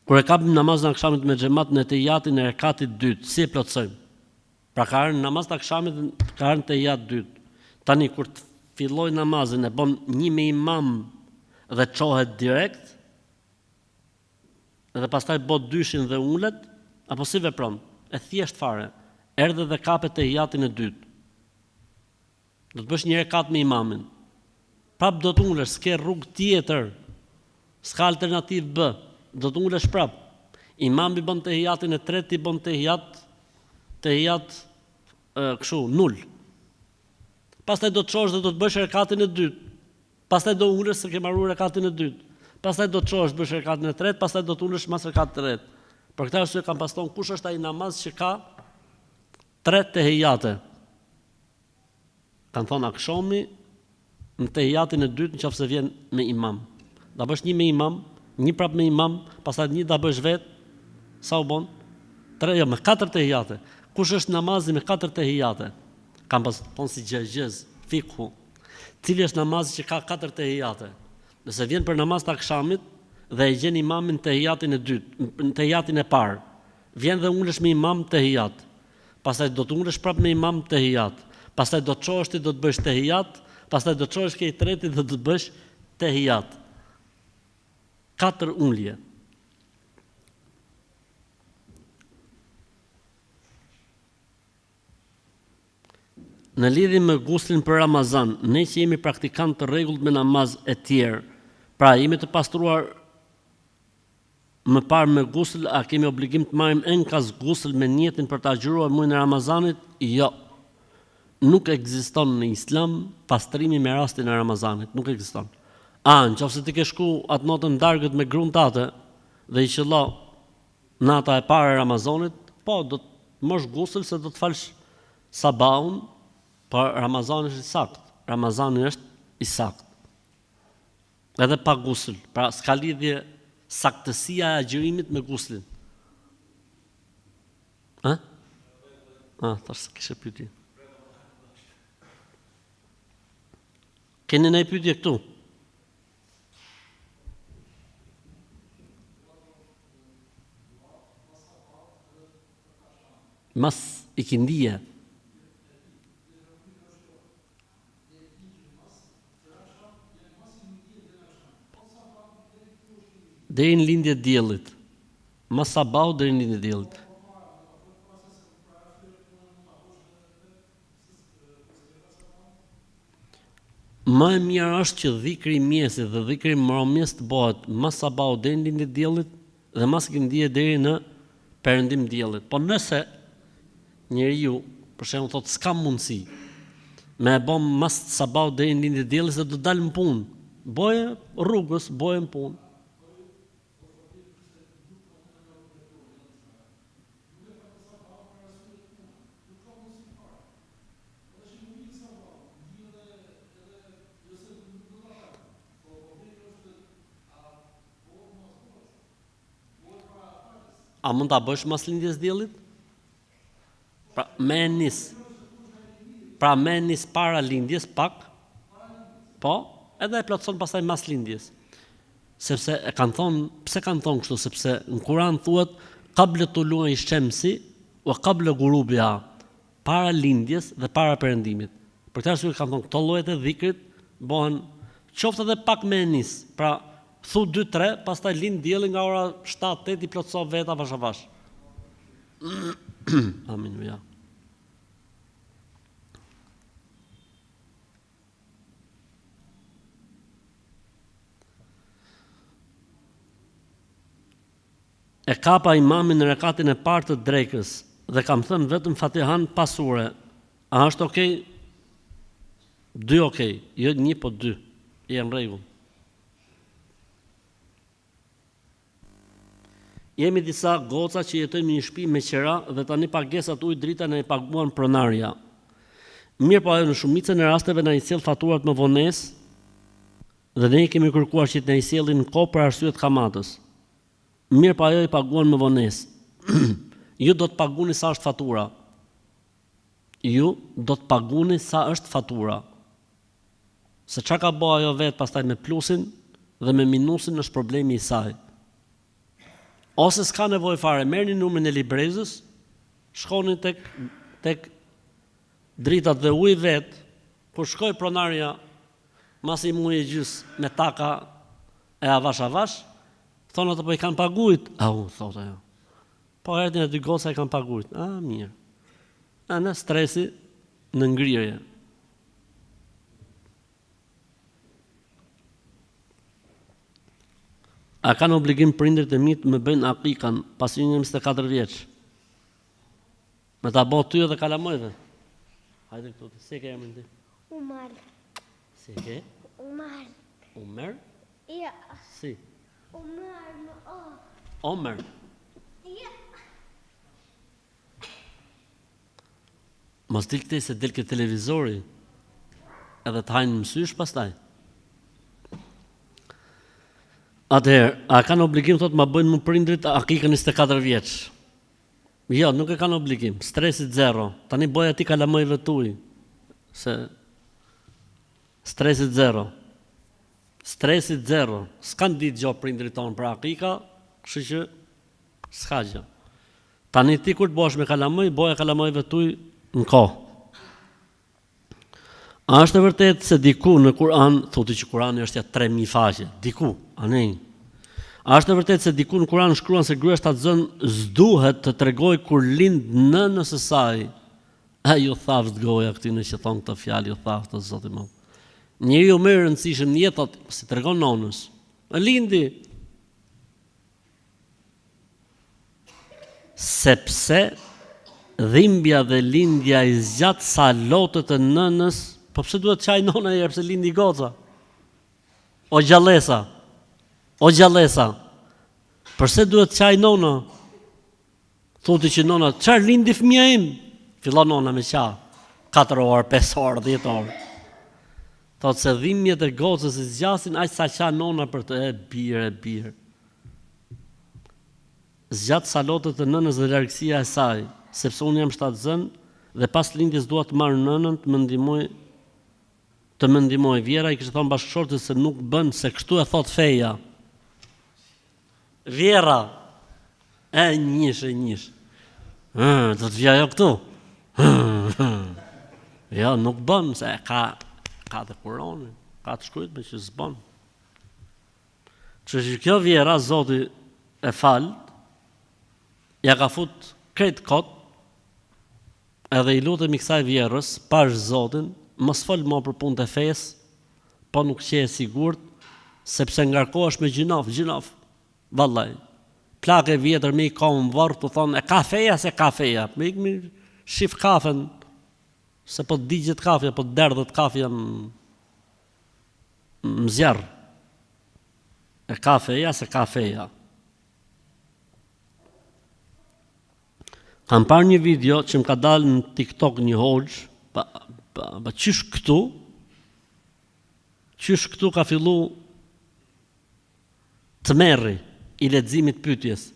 Kur e kapim namazin e akshamit me xhemat në tehijatin e rekatit të dytë, si e plotësojmë? Pra ka ardhur në namaz të akshamit dhe ka ardhur në tehijat të dytë. Tani kur të filloj namazin e bën një me imam dhe çohet direkt dhe pastaj bën dyshin dhe ulet, apo si vepron? E thjesht fare. Erdhe dhe kape tehijatin e dytë. Do të bësh një rekat me imamin. Prap do të ulesh, s'ke rrugë tjetër. S'ka alternativë B. Do të ulesh prap. Imami bën tehijatin e tretë, ti bën tehijat tehijat kështu nul. Pastaj do të çohesh dhe do të bësh rekatin e dytë. Pastaj do ulesh se ke mbaruar rekatin e dytë. Pastaj do të çohesh të bësh rekatin e tretë, pastaj do të ulesh mas rekatit të tretë. Për këtë arsye kanë pas thonë kush është ai namaz që ka tre tehijate. Kanë thonë akshomi në tehijatin e dytë në qoftë se vjen me imam. Da bësh një me imam, një prap me imam, pastaj një da bësh vetë, sa u bon? Tre, jo, me katër tehijate. Kush është namazi me katër tehijate? Kanë pas thonë si gjëegjëzë, fikhu. Cili është namazi që ka katër tehijate? Nëse vjen për namaz të akshamit dhe e gjen imamin tehijatin e dytë, në tehijatin e parë, vjen dhe ulesh me imam tehijat. Pastaj do të ulesh prapë me imam tehijat. Pastaj do të çohesh ti do të bësh tehijat, pastaj do të çohesh ke i treti dhe do të bësh tehijat. Katër ulje. Në lidhje me guslin për Ramazan, ne që jemi praktikantë të rregullt me namaz e tjerë, pra jemi të pastruar. Më parë me gusël, a kemi obligim të marrim enkas gusël me nijetin për të agjëruar muajin e Ramazanit? Jo. Nuk ekziston në Islam pastrimi me rastin e Ramazanit, nuk ekziston. A, në qoftë se ti ke shku atë natën dargët me grun tate dhe i qëllo nata e parë e Ramazanit, po do të marrësh gusël se do të falsh sabahun, po Ramazani është i saktë. Ramazani është i saktë. Edhe pa gusël, pra s'ka lidhje saktësia e agjërimit me guslin. A? A, thash se kishe pyetje. Keni ndonjë pyetje këtu? Mas ikindie. Deri në lindje të diellit. Mas sabahut deri në lindje të diellit. Më e mira është që dhikri i mjesit dhe dhikri i mbrëmjes të bëhet mas sabahut deri në lindje të diellit dhe mas ikindie deri në perëndim të diellit. Po nëse njeriu, për shembull thotë s'kam mundësi me e bë mas sabahut deri në lindje të diellit se do dal në punë. Boje rrugës, boje në punë. A mund ta bësh mas lindjes diellit? Pra, me e nis. Pra me e nis para lindjes pak. Po, edhe e plotëson pastaj mas lindjes. Sepse e kanë thonë, pse kanë thonë kështu, sepse në Kur'an thuhet qabla tulu'i shamsi wa qabla ghurubiha, para lindjes dhe para perëndimit. Për këtë arsye kanë thonë këto llojet e dhikrit bëhen qoftë edhe pak me e nis. Pra, thu 2 3, pastaj lind dielli nga ora 7 8 i plotëso vetë avash avash. Amin ja. E kapa imamin në rekatin e parë të drekës dhe kam thënë vetëm Fatihan pa sure. A është okej? Dy okej, jo një po dy. Je në rregull. Jemi disa goca që jetojmë në një shtëpi me qera dhe tani pagesat ujë drita na i paguan pronarja. Mirëpo ajo në shumicën e rasteve na i sjell faturat me vonesë dhe ne i kemi kërkuar që të na i sjellin në kohë për arsye të kamatës. Mirëpo ajo i paguan me vonesë. Ju do të paguni sa është fatura. Ju do të paguni sa është fatura. Se ça ka bo ajo vetë pastaj me plusin dhe me minusin është problemi i saj. Ose s'ka nevojë fare, merrni numrin e librezës, shkoni tek tek dritat dhe uji vetë, kur shkoi pronarja mas një muaj e gjys me taka e avash avash, thonë ato po i kanë pagujt, au, thotë ajo. Po erdhin e dy goca i kanë pagujt, a, mirë. A, në stresi në ngrirje. A kanë obligim prindërit e mi të më bëjnë akikan pasi unë jam 24 vjeç? Me ta bo ty edhe kalamojve. Hajde këtu, si e ke emrin ti? Umar. Si e ke? Umar. Umer? Jo. Si? Umar me o. Omer. Jo. Mos dil këtej se del ke televizori edhe të hajnë mësysh pastaj. Atëherë, a kanë obligim thotë ma bëjnë mu prindrit akikën 24 vjeç? Jo, nuk e kanë obligim. Stresi zero. Tani boja ti kalamojve tuj. Se stresi zero. Stresi zero. S'kan ditë gjo prindrit tonë për akika, kështu që s'ka gjë. Tani ti kur të bëhesh me kalamoj, boja kalamojve tuj në kohë. A është e vërtetë se diku në Kur'an, thotë që Kur'ani është ja 3000 faqe, diku, anej. A është e vërtetë se diku në Kur'an shkruan se gruaja shtatzënë s'duhet të tregojë kur lind nënës së saj? A ju thaftë goja këtyne që thonë këto fjalë, ju thaftë o Zoti im. Njeriu më i rëndësishëm në jetë thotë, s'i tregon nonës. E lindi. Sepse dhimbja dhe lindja i zgjat sa lotët e nënës, po pse duhet të qajë nona njëherë pse lindi goca? O gjallesa. O gjallesa. Përse duhet të qajë nona? Thotë që nona, çfarë lindi fëmija im? Fillon nona me qa. 4 orë, 5 orë, 10 orë. Thotë se dhimbjet e gocës i zgjasin aq sa qan nona për të e bir e bir. Zgjat sa lotët e nënës dhe largësia e saj, sepse unë jam shtatzënë dhe pas lindjes dua të marr nënën të më ndihmojë të më ndihmojë. Vjehrra i kishte thënë bashkëshortit se nuk bën se kështu e thotë feja. Vjehrra e njësh e njësh. Ë, do të vijë ajo këtu. Jo, nuk bën se ka ka dhe Kuranin, ka të shkruajt me që s'bën. Kështu që kjo vjehrra Zoti e fal, ja ka fut krejt kot, edhe i lutemi kësaj vjehrrës, pash Zotin, mos fol mo për punët e fesë, po nuk qe e sigurt, sepse ngarkohesh me gjynaf, gjynaf, vallaj. Plakë e vjetër me i komë në vorr tu thonë, e ka feja se ka feja, me ik mi shif kafen, se po të digjet kafja, po të derdhet kafja në Në zjarr. E ka feja se ka feja. Kam parë një video që më ka dalë në TikTok një hoxhë, pa, pa, pa qysh këtu, qysh këtu ka fillu tmerri i leximit pyetjes.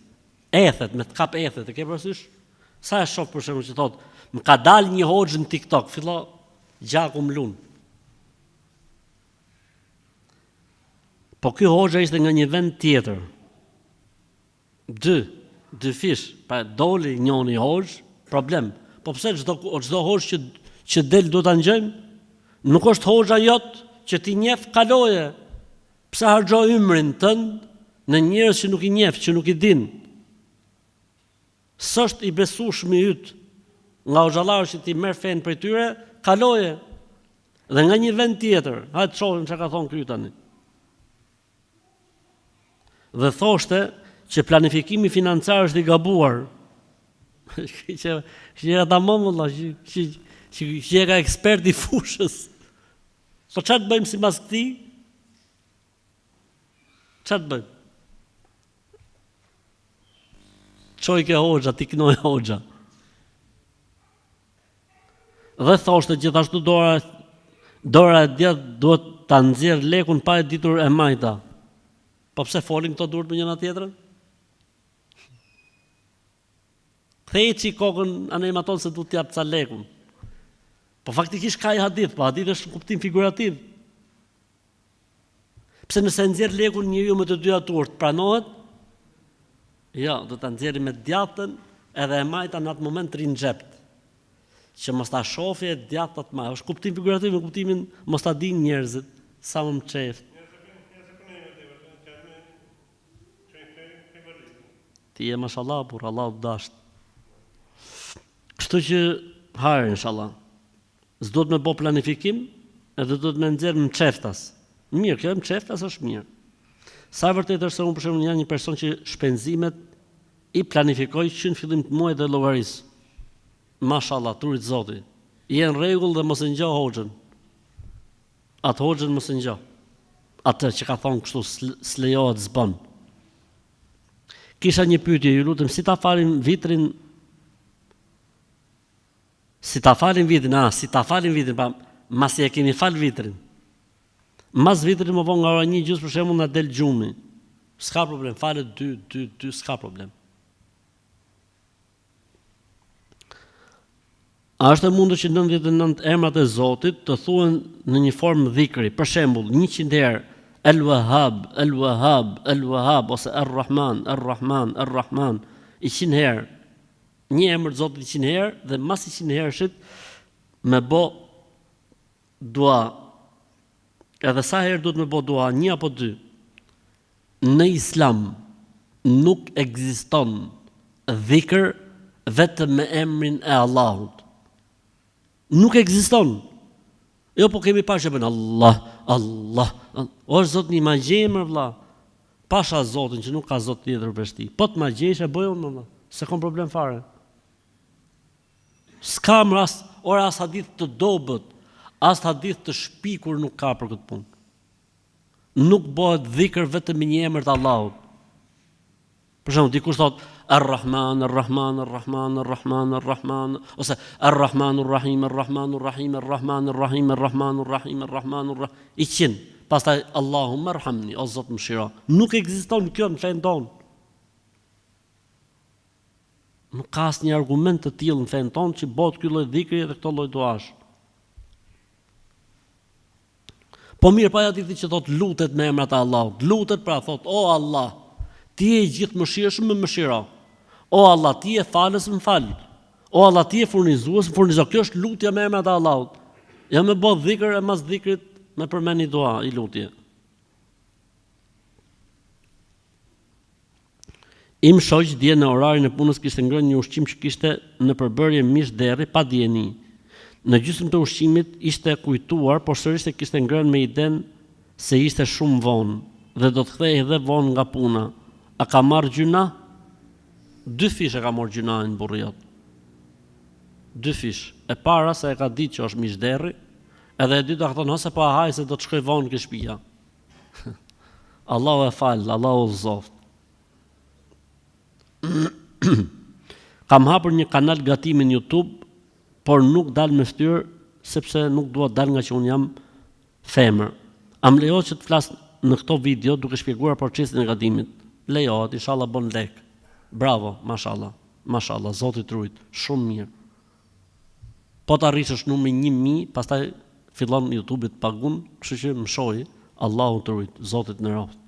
Ethet, me të kap ethet, e ke parasysh? Sa e shoh për shembull që thotë, më ka dalë një hoxhë në TikTok, fillo gjaku më lun. Po ky hoxha ishte nga një vend tjetër. Dy, dyfish, pa doli njoni hoxhë, problem. Po pse çdo çdo hoxhë që që del duhet ta ngjojmë? Nuk është hoxha jot që ti njeh kaloje. Pse harxho ymrin tënd në njerëz që nuk i njeh, që nuk i din? S'është i besueshmi yt nga hoxhallarët që ti merr fenë prej tyre, kaloje. Dhe nga një vend tjetër, hajde të shohim çka ka thonë ky tani. Dhe thoshte që planifikimi financiar është i gabuar. që që e tamam vëlla, që që që, që e ka ekspert i fushës. Po çfarë të bëjmë sipas këtij? Çfarë të bëjmë? Çoj ke hoxha, t'i knoj hoxha. Dhe thoshte gjithashtu dora dora e djathtë duhet ta nxjerr lekun pa e ditur e majta. Po pse folin këto duart me njëra tjetrën? Ktheje çik kokën anej matonë se du t'jap ca lekun. Po faktikisht ka i hadith, po hadith është në kuptim figurativ. Pse nëse e nxjerr lekun njeriu me të dyja duart, pranohet? Jo, do ta nxjerrë me të djathtën edhe e majta në atë moment rri në xhep. Që mos ta shofi e djathta të majtë. Është kuptim figurativ në kuptimin mos ta dinë njerëzit sa më mçeft. Ti je mashallah burr, Allahu të dashtë. Kështu që hajr inshallah. S'duhet me bo planifikim edhe duhet me nxjerr mçeftas. Mirë, kjo mçeftas është mirë. Sa e vërtetë është se unë për shembull jam një person që shpenzimet i planifikoj që në fillim të muajit dhe llogaris. Mashallah, t'rujt Zoti. Je në rregull dhe mos e ngjo hoxhën. Atë hoxhën mos e ngjo. Atë që ka thonë kështu s'lejohet s'bën. Kisha një pyetje, ju lutem, si ta falim vitrin Si ta falim vitrin, a, si ta falim vitrin, pa, masi e kemi fal vitrin. Mas vitrit më vonë nga ora një gjysë për shembull na del gjumi. S'ka problem, falet 2 2 2, s'ka problem. A është e mundur që 99 emrat e Zotit të thuhen në një formë dhikri? Për shembull, 100 herë El Wahhab, El Wahhab, El Wahhab ose Er Rahman, Er Rahman, Er Rahman, 100 herë. Një emër të Zotit 100 herë dhe mas 100 herëshit me bo dua. Edhe sa herë duhet me bo dua, një apo dy? Në Islam nuk ekziston dhikr vetëm me emrin e Allahut. Nuk ekziston. Jo, po kemi parë që bën Allah, Allah. O zotni ma gjej më vlla. Pasha Zotin që nuk ka Zot tjetër përveç tij. Po të ma gjesh e bëj unë vlla. S'e kam problem fare. S'kam ras, ora as hadith të dobët, as hadith të shpikur nuk ka për këtë punë. Nuk bëhet dhikr vetëm me një emër të Allahut. Për shembull, dikush thot Ar-Rahman, Ar-Rahman, Ar-Rahman, Ar-Rahman, Ar-Rahman ose Ar-Rahman, Ar-Rahim, Ar-Rahman, Ar-Rahim, Ar-Rahman, Ar-Rahim, Ar-Rahman, Ar-Rahim, Ar-Rahman, Ar-Rahim. I qin. Pastaj Allahumma arhamni, o Zot mëshiro. Nuk ekziston kjo në fenë tonë. Nuk ka asnjë argument të tillë në fenë tonë që bëhet ky lloj dhikri dhe këto lloj duash. Po mirë, po ai hadithi që thot lutet me emrat e Allahut. Lutet pra thot o Allah, ti je i gjithëmëshirshëm, më mëshiro. O Allah, ti je falës, më fal. O Allah, ti je furnizues, më furnizo. Kjo është lutja me emrat e Allahut. Jo me bë dhikr e mas dhikrit me përmend një dua, i lutje. Im shoq dje në orarin e punës kishte ngrënë një ushqim që kishte në përbërje mish derri pa dijeni. Në gjysmë të ushqimit ishte kujtuar, por sërish e kishte ngrënë me idenë se ishte shumë vonë dhe do të kthehej dhe vonë nga puna. A ka marrë gjynah? Dyfish e ka marrë gjynahin burri jot. Dyfish. E para se e ka ditë që është mish derri, edhe e dyta ka thonë hë se po e haj se do të shkoj vonë ke shtëpia. Allahu e faltë, Allahu udhëzoftë. Kam hapur një kanal gatimi në YouTube, por nuk dal me fytyrë sepse nuk dua të dal ngaqë unë jam femër. A më lejohet që të flas në këto video duke shpjeguar procesin e gatimit? Lejohet, inshallah bën lek. Bravo, mashallah. Mashallah, Zoti të rujt. Shumë mirë. Po të arritësh numrin 1000, pastaj fillon YouTube-i të pagun, kështu që mëshoi, Allahu të rujt, Zoti të nderoftë.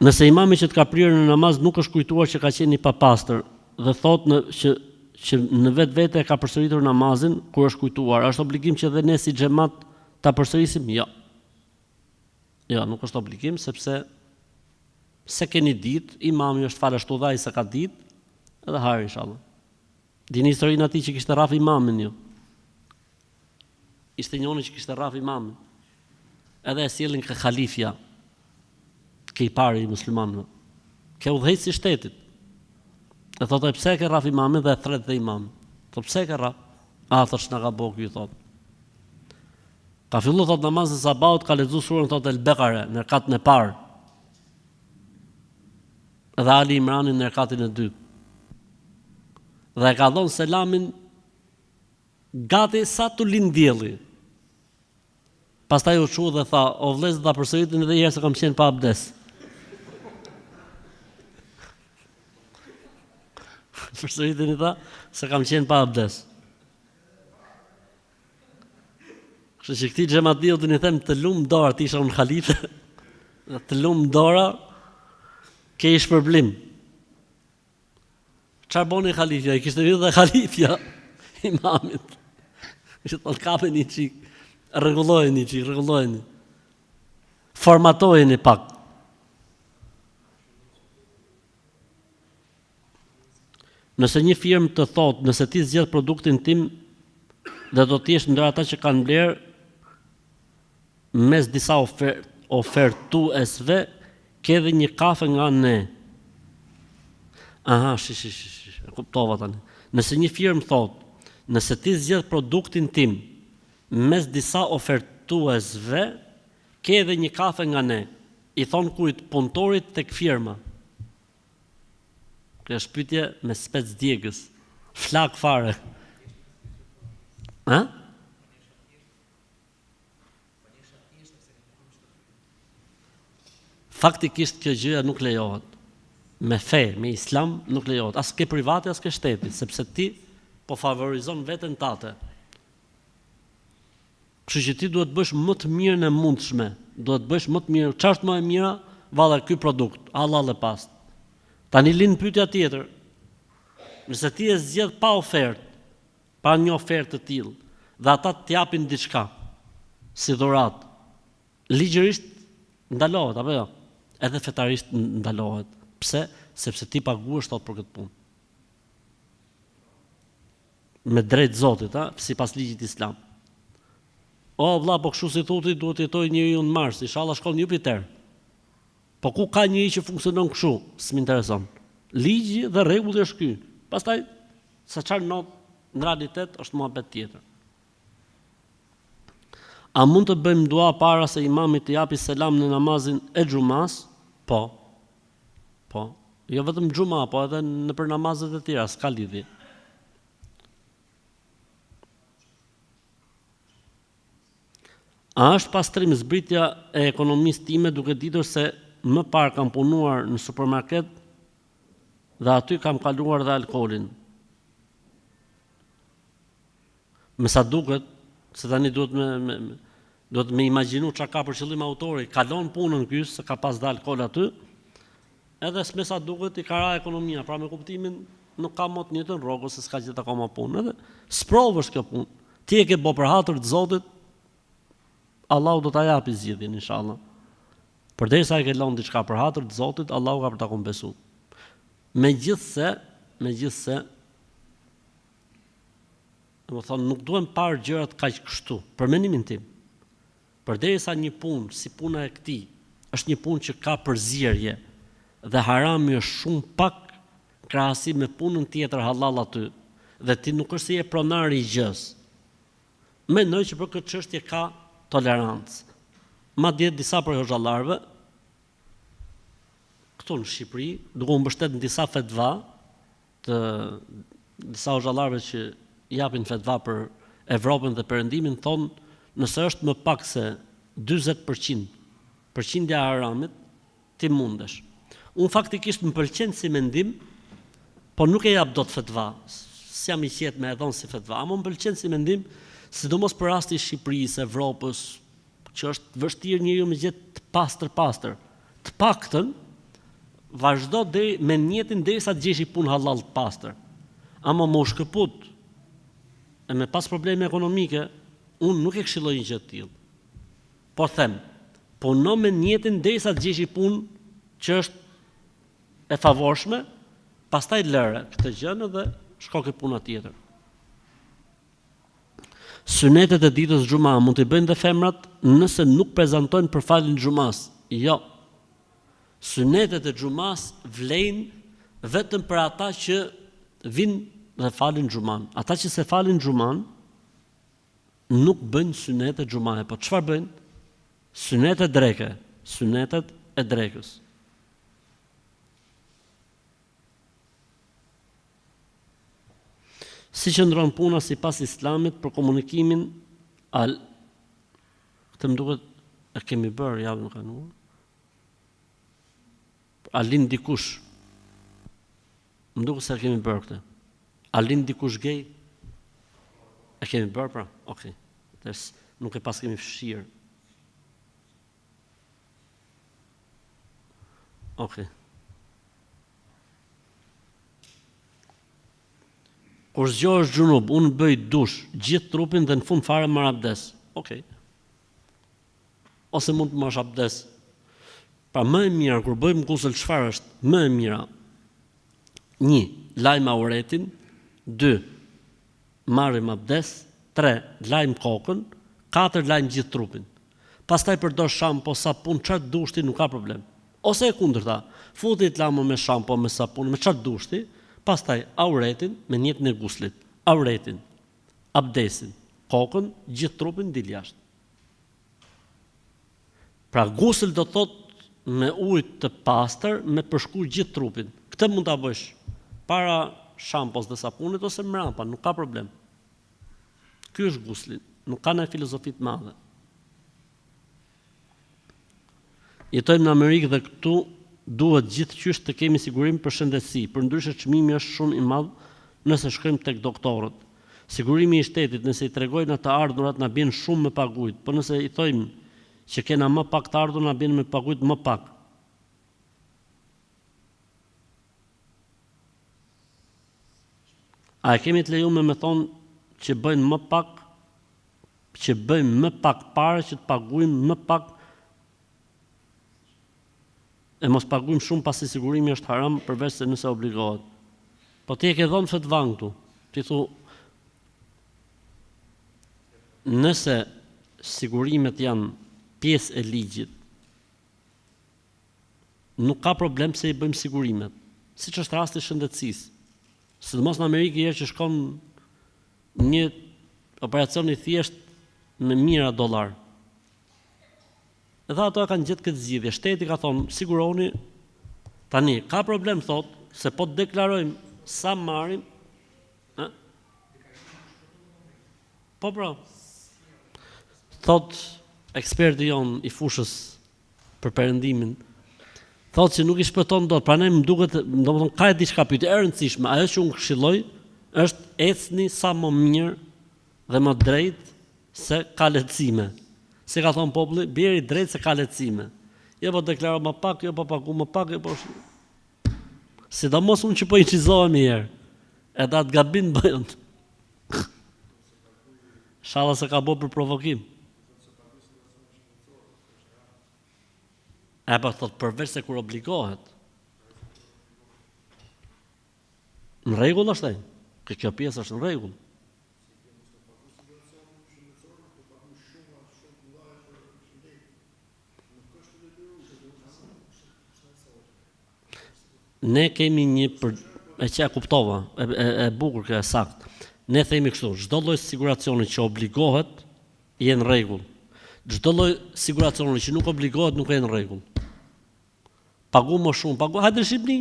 Nëse imami që të ka prirë në namaz nuk është kujtuar që ka qenë i papastër dhe thotë në që që në vetvete e ka përsëritur namazin kur është kujtuar, a është obligim që dhe ne si xhemat ta përsërisim? Jo. Jo, nuk është obligim sepse s'e keni ditë, imami është falë ashtu dhe ai s'e ka ditë, edhe hajr inshallah. Dini historinë atij që kishte rraf imamin jo. Ishte njoni që kishte rraf imamin. Edhe e sjellin ke halifja, ke i pari i muslimanëve. Ke udhëheqësi i shtetit. E thotë pse e ke rraf imamin dhe e thret dhe imamin. Thotë pse e ke rraf? A thotë ç'na ka bo ky thotë. Ka fillu thotë namazin e sabahut, ka lexu surën thotë El Bekare në rekatin e parë. Dhe Ali Imranin në rekatin e dytë. Dhe e ka dhënë selamin gati sa t'u lind dielli. Pastaj u çu dhe tha, o vëllezër ta përsëritni edhe një herë se kam qenë pa abdes. Përsëritni tha se kam qenë pa abdes. Kështu që këtij xhematliut unë i them të lum dora të isha unë halife. Të lum dora ke i shpërblim. Çfarë boni halifja? I kishte hyrë dhe halifja imamit. I thonë kapeni një çik, rregullojeni një çik, rregullojeni. Formatojeni pak. Nëse një firmë të thotë, nëse ti zgjedh produktin tim dhe do të jesh ndër ata që kanë blerë mes disa ofer, ofertuesve, ke dhe një kafe nga ne. Aha, shi, shi, shi, shi, e kuptova tani. Nëse një firmë thotë, nëse ti zgjedh produktin tim mes disa ofertuesve, ke dhe një kafe nga ne. I thonë kujt punëtorit tek firma. Kjo është pyetje me spec djegës. Flak fare. Ha? Faktikisht kjo gjëja nuk lejohet. Me fe, me islam nuk lejohet. As ke privati, as ke shteti, sepse ti po favorizon veten tate. Kështu që ti duhet të bësh më të mirën e mundshme, duhet të bësh më të mirën. Çfarë është më e mira? Valla ky produkt, hallall e pastë. Tani lind pyetja tjetër. Nëse ti e zgjedh pa ofertë, pa një ofertë të tillë, dhe ata të japin diçka si dhuratë, ligjërisht ndalohet apo jo? Edhe fetarisht ndalohet. Pse? Sepse ti paguhesh thotë për këtë punë. Me drejt Zotit, a, sipas ligjit islam. O vlla, po kështu si thu ti duhet të jetojë njeriu në Mars, inshallah shkon në Jupiter. Po ku ka njeri që funksionon kështu? S'më intereson. Ligji dhe rregulli është ky. Pastaj se çfarë ndodh në realitet është muhabet tjetër. A mund të bëjmë dua para se imami të japi selam në namazin e xhumas? Po. Po. Jo vetëm xhuma, po edhe nëpër namazet e tjera, s'ka lidhje. A është pastrim zbritja e ekonomisë time duke ditur se më parë kam punuar në supermarket dhe aty kam kaluar dhe alkoolin? Me sa duket, se tani duhet me, me, me duhet me imagjinu çka ka për qëllim autori, ka lon punën ky se ka pas dhe alkool aty, edhe me sa duket i ka ra ekonomia, pra me kuptimin nuk ka më të njëjtën rrogë ose s'ka gjetë akoma punë, edhe sprovë është kjo punë. Ti e ke bo për hatër të Zotit, Allahu do ta japi zgjidhjen inshallah. Përderisa e ke lënë diçka për hatër të Zotit, Allahu ka për ta kompensu. Megjithëse, megjithëse Domethënë nuk duhen parë gjërat kaq kështu, për mendimin tim. Përderisa një punë si puna e këtij është një punë që ka përzierje dhe harami është shumë pak në krahasim me punën tjetër hallall aty dhe ti nuk është se je pronari i gjësë. Mendoj që për këtë çështje ka tolerancë. Madje disa prej hoxhallarëve këtu në Shqipëri, duke u mbështet në disa fetva, të disa hoxhallarëve që japin fetva për Evropën dhe Perëndimin thonë nëse është më pak se 40 për qind përqindja e haramit ti mundesh. Unë faktikisht më pëlqen si mendim, po nuk e jap dot fetva, s'jam i qetë me e dhon si fetva, ama më pëlqen si mendim, sidomos për rastin e Shqipërisë, Evropës, që është vështirë njeriu me gjet të pastër pastër. Të paktën vazhdo deri me nijetin derisa të gjesh një punë hallall të pastër. Ama me u shkëput e me pas probleme ekonomike, unë nuk e këshilloj një gjë të tillë. Po them, puno me nijetin derisa të gjesh një punë që është e favorshme, pastaj lëre këtë gjënë dhe shko ke puna tjetër. Synetet e ditës xhuma mund t'i bëjnë dhe femrat nëse nuk prezantojnë për faljen e xhumasë? Jo. Synetet e xhumasë vlejnë vetëm për ata që vijnë dhe falin xhuman. Ata që s'e falin xhuman nuk bëjnë synete xhumaje, po çfarë bëjnë? Synete dreke, synetet e drekës. Si qëndron puna sipas Islamit për komunikimin al Këtë më duket e kemi bërë javën e kaluar. A lind dikush? Më duket se e kemi bërë këtë. A lind dikush gej? E kemi bërë pra? Okej. Okay. Nuk e paskemi fshirë. Okej. Okay. Kur zgjohesh xhunub, unë bëj dush gjithë trupin dhe në fund fare marr abdes. Okej. Okay. Ose mund të marrësh abdes. Pra më e mira kur bëjmë gusël çfarë është? Më e mira. 1. Lajmë auretin. 2. Marrim abdes, tre, lajmë kokën, katër, lajmë gjithë trupin. Pastaj përdor shampo, sapun, çfarë të dush ti, nuk ka problem. Ose e kundërta, futi të lamë me shampo, me sapun, me çfarë të dush ti, pastaj auretin me nijetin e guslit, auretin, abdesin, kokën, gjithë trupin dil jashtë. Pra gusël do të thotë me ujë të pastër me përshku gjithë trupin. Këtë mund ta bësh para shampos dhe sapunit ose mbrapa, nuk ka problem. Ky është gusli, nuk ka ndonjë filozofi të madhe. Jetojmë në Amerikë dhe këtu duhet gjithqysh të kemi sigurim për shëndetësi, përndryshe çmimi është shumë i madh nëse shkojmë tek doktorët. Sigurimi i shtetit nëse i tregojna të ardhurat na bjen shumë me pagujt, po nëse i thojmë që kena më pak të ardhura na bjen me pagujt më pak. A e kemi të lejume me thonë që bëjnë më pak që bëjmë më pak pare që të pagujmë më pak e mos pagujmë shumë pasi sigurimi është haram përveç se nëse obligohet. Po ti e ke dhënë fetvan këtu. Ti thu nëse sigurimet janë pjesë e ligjit, nuk ka problem se i bëjmë sigurimet. Siç është rasti i shëndetësisë. Sidomos në Amerikë herë që shkon një operacion i thjeshtë me mijëra dollar. Edhe ato e kanë gjetë këtë zgjidhje. Shteti ka thonë, siguroni, tani, ka problem, thotë, se po të deklarojmë sa marrim, ë? Po pra. Thotë eksperti jonë i fushës për perëndimin, thotë se nuk i shpëton dot, prandaj më duket, domethënë ka diçka pyetje e rëndësishme, ajo që unë këshilloj është ecni sa më mirë dhe më drejt se ka lehtësime. Si ka thonë populli, bjeri drejt se ka lehtësime. Jo po deklaro më pak, jo po pagu më pak, jo po Sidomos unë që po incizohem një herë. Edhe atë gabim bëjnë. Ishalla s'e ka bo për provokim. E po thot përveç se kur obligohet. Në rregull është ai. Kjo kjo pjesë është në rregull. Ne kemi një për e që e kuptova, e, e, e bukur kjo e saktë. Ne themi kështu, çdo lloj siguracioni që obligohet je në rregull. Çdo lloj siguracioni që nuk obligohet nuk je në rregull. Pagu më shumë, pagu, hajde në Shqipëni.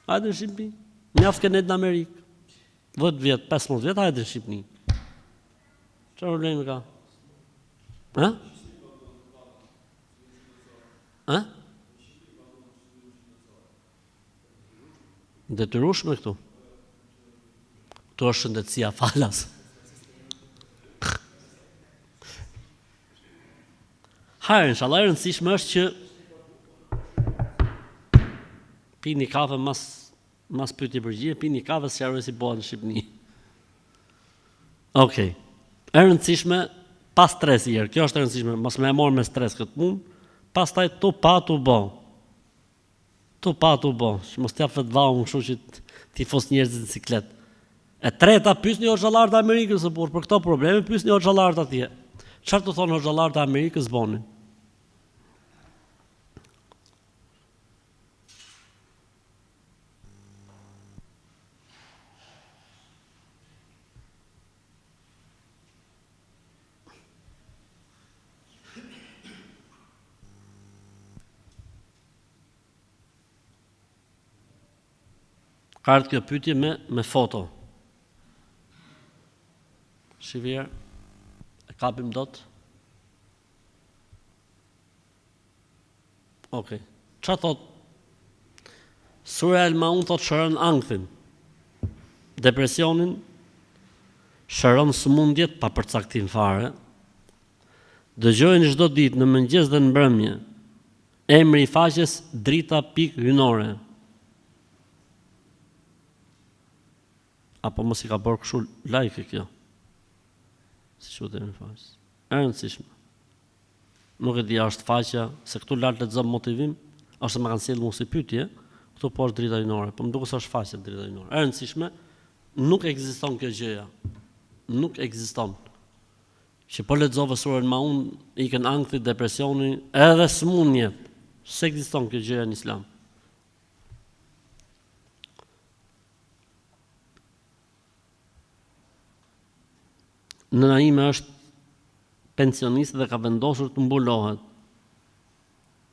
Hajde në Shqipëni. Mjaft ke nejt në Amerikë. 10 vjet, 15 vjet, hajde në Shqipëni. Çfarë problemi ka? Ha? Ha? Detyrueshme këtu. Këtu është shëndetësia falas. Hajr, inshallah, e rëndësishme është që pini kafe mas mas pyetje përgjigje, pini kafe sqaroj si bëhet në Shqipëni. Okej. Okay. E rëndësishme pa stres i herë. Kjo është e rëndësishme, mos me e marr me stres këtë punë. Pastaj tu pa tu bë. Tu pa tu bë, që mos t'jap fetva unë kështu që t'i fus njerëzit në siklet. E treta, pyesni hoxhallarët e Amerikës o burrë, për këto probleme pyesni hoxhallarët atje. Çfarë të thonë hoxhallarët e Amerikës boni? Ka ardhë kjo pyetje me, me foto. Shivjer, e kapim dot? Ok. Ça thot? Sura El Maun thot shëron ankthin, depresionin, shëron sëmundjet pa përcaktim fare. Dëgjojeni çdo ditë në mëngjes dhe në mbrëmje. Emri i faqes Drita pikë hyjnore. Apo mos i ka bërë kështu like kjo. Si quhet emri i faqes? E rëndësishme. Nuk e di a është faqja, se këtu lart lexon motivim, ose ma kanë sjellë mua si pyetje, këtu poshtë drita hyjnore, po më duket se është faqja drita hyjnore. E rëndësishme, nuk ekziston kjo gjëja. Nuk ekziston. Që po lexove surën Maun, ikën ankthi, depresioni, edhe sëmundjet. S'ekziston kjo gjëja në Islam. Nëna ime është pensioniste dhe ka vendosur të mbulohet.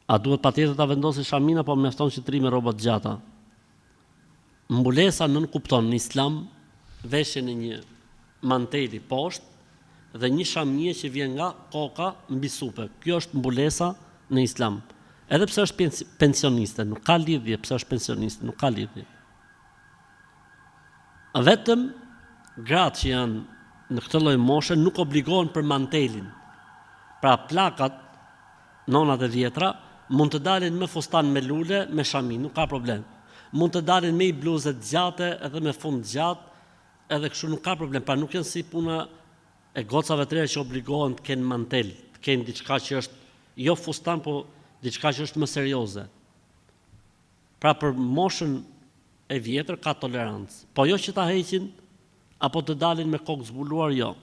A duhet patjetër ta vendosë shaminë apo mjafton që të rri me rroba të gjata? Mbulesa nënkupton në Islam veshjen e një manteli poshtë dhe një shamie që vjen nga koka mbi supe. Kjo është mbulesa në Islam. Edhe pse është pensioniste, nuk ka lidhje pse është pensioniste, nuk ka lidhje. Vetëm gratë që janë në këtë lloj moshe nuk obligohen për mantelin. Pra plakat, nonat e vjetra, mund të dalin me fustan me lule, me shami, nuk ka problem. Mund të dalin me i bluze të gjate edhe me fund të gjatë, edhe kështu nuk ka problem. Pra nuk janë si puna e gocave të reja që obligohen të kenë mantel, të kenë diçka që është jo fustan, po diçka që është më serioze. Pra për moshën e vjetër ka tolerancë, po jo që ta heqin apo të dalin me kokë zbuluar jo.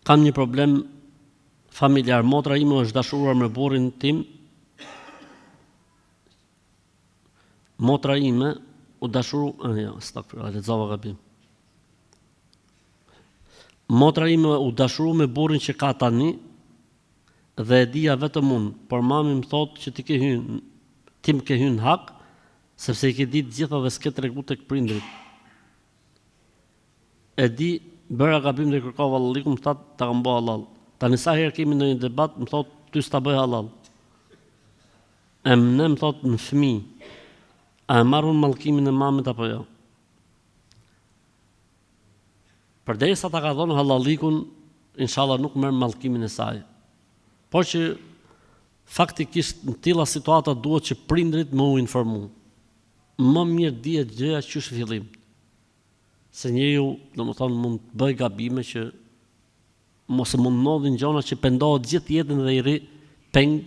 Kam një problem. Familjar, motra ime është dashuruar me burrin tim. Motra ime u dashuru, eh, jo, estagfirullah, lexova gabim. Motra ime u dashuru me burrin që ka tani dhe e dija vetëm unë, por mami më thotë që ti ke hyn, ti më ke hyn në hak, sepse i ke ditë të gjitha dhe s'ke tregu tek prindrit. E di, bëra gabim dhe kërkova hallallikun, më tha ta kam bo hallall. Tani sa herë kemi ndonjë debat, më thotë ty s'ta bëj hallall. E mne më thotë në fëmijë. A e marr unë mallkimin e mamit apo jo? Përderisa ta ka dhënë hallallikun, inshallah nuk merr mallkimin e saj. Por që faktikisht në tilla situata duhet që prindrit me u informu. Më mirë dihet gjëja qysh në fillim. Se njeriu, domethënë, mund të bëjë gabime që mos e mund ndodhin gjona që pendohet gjithë jetën dhe i rri peng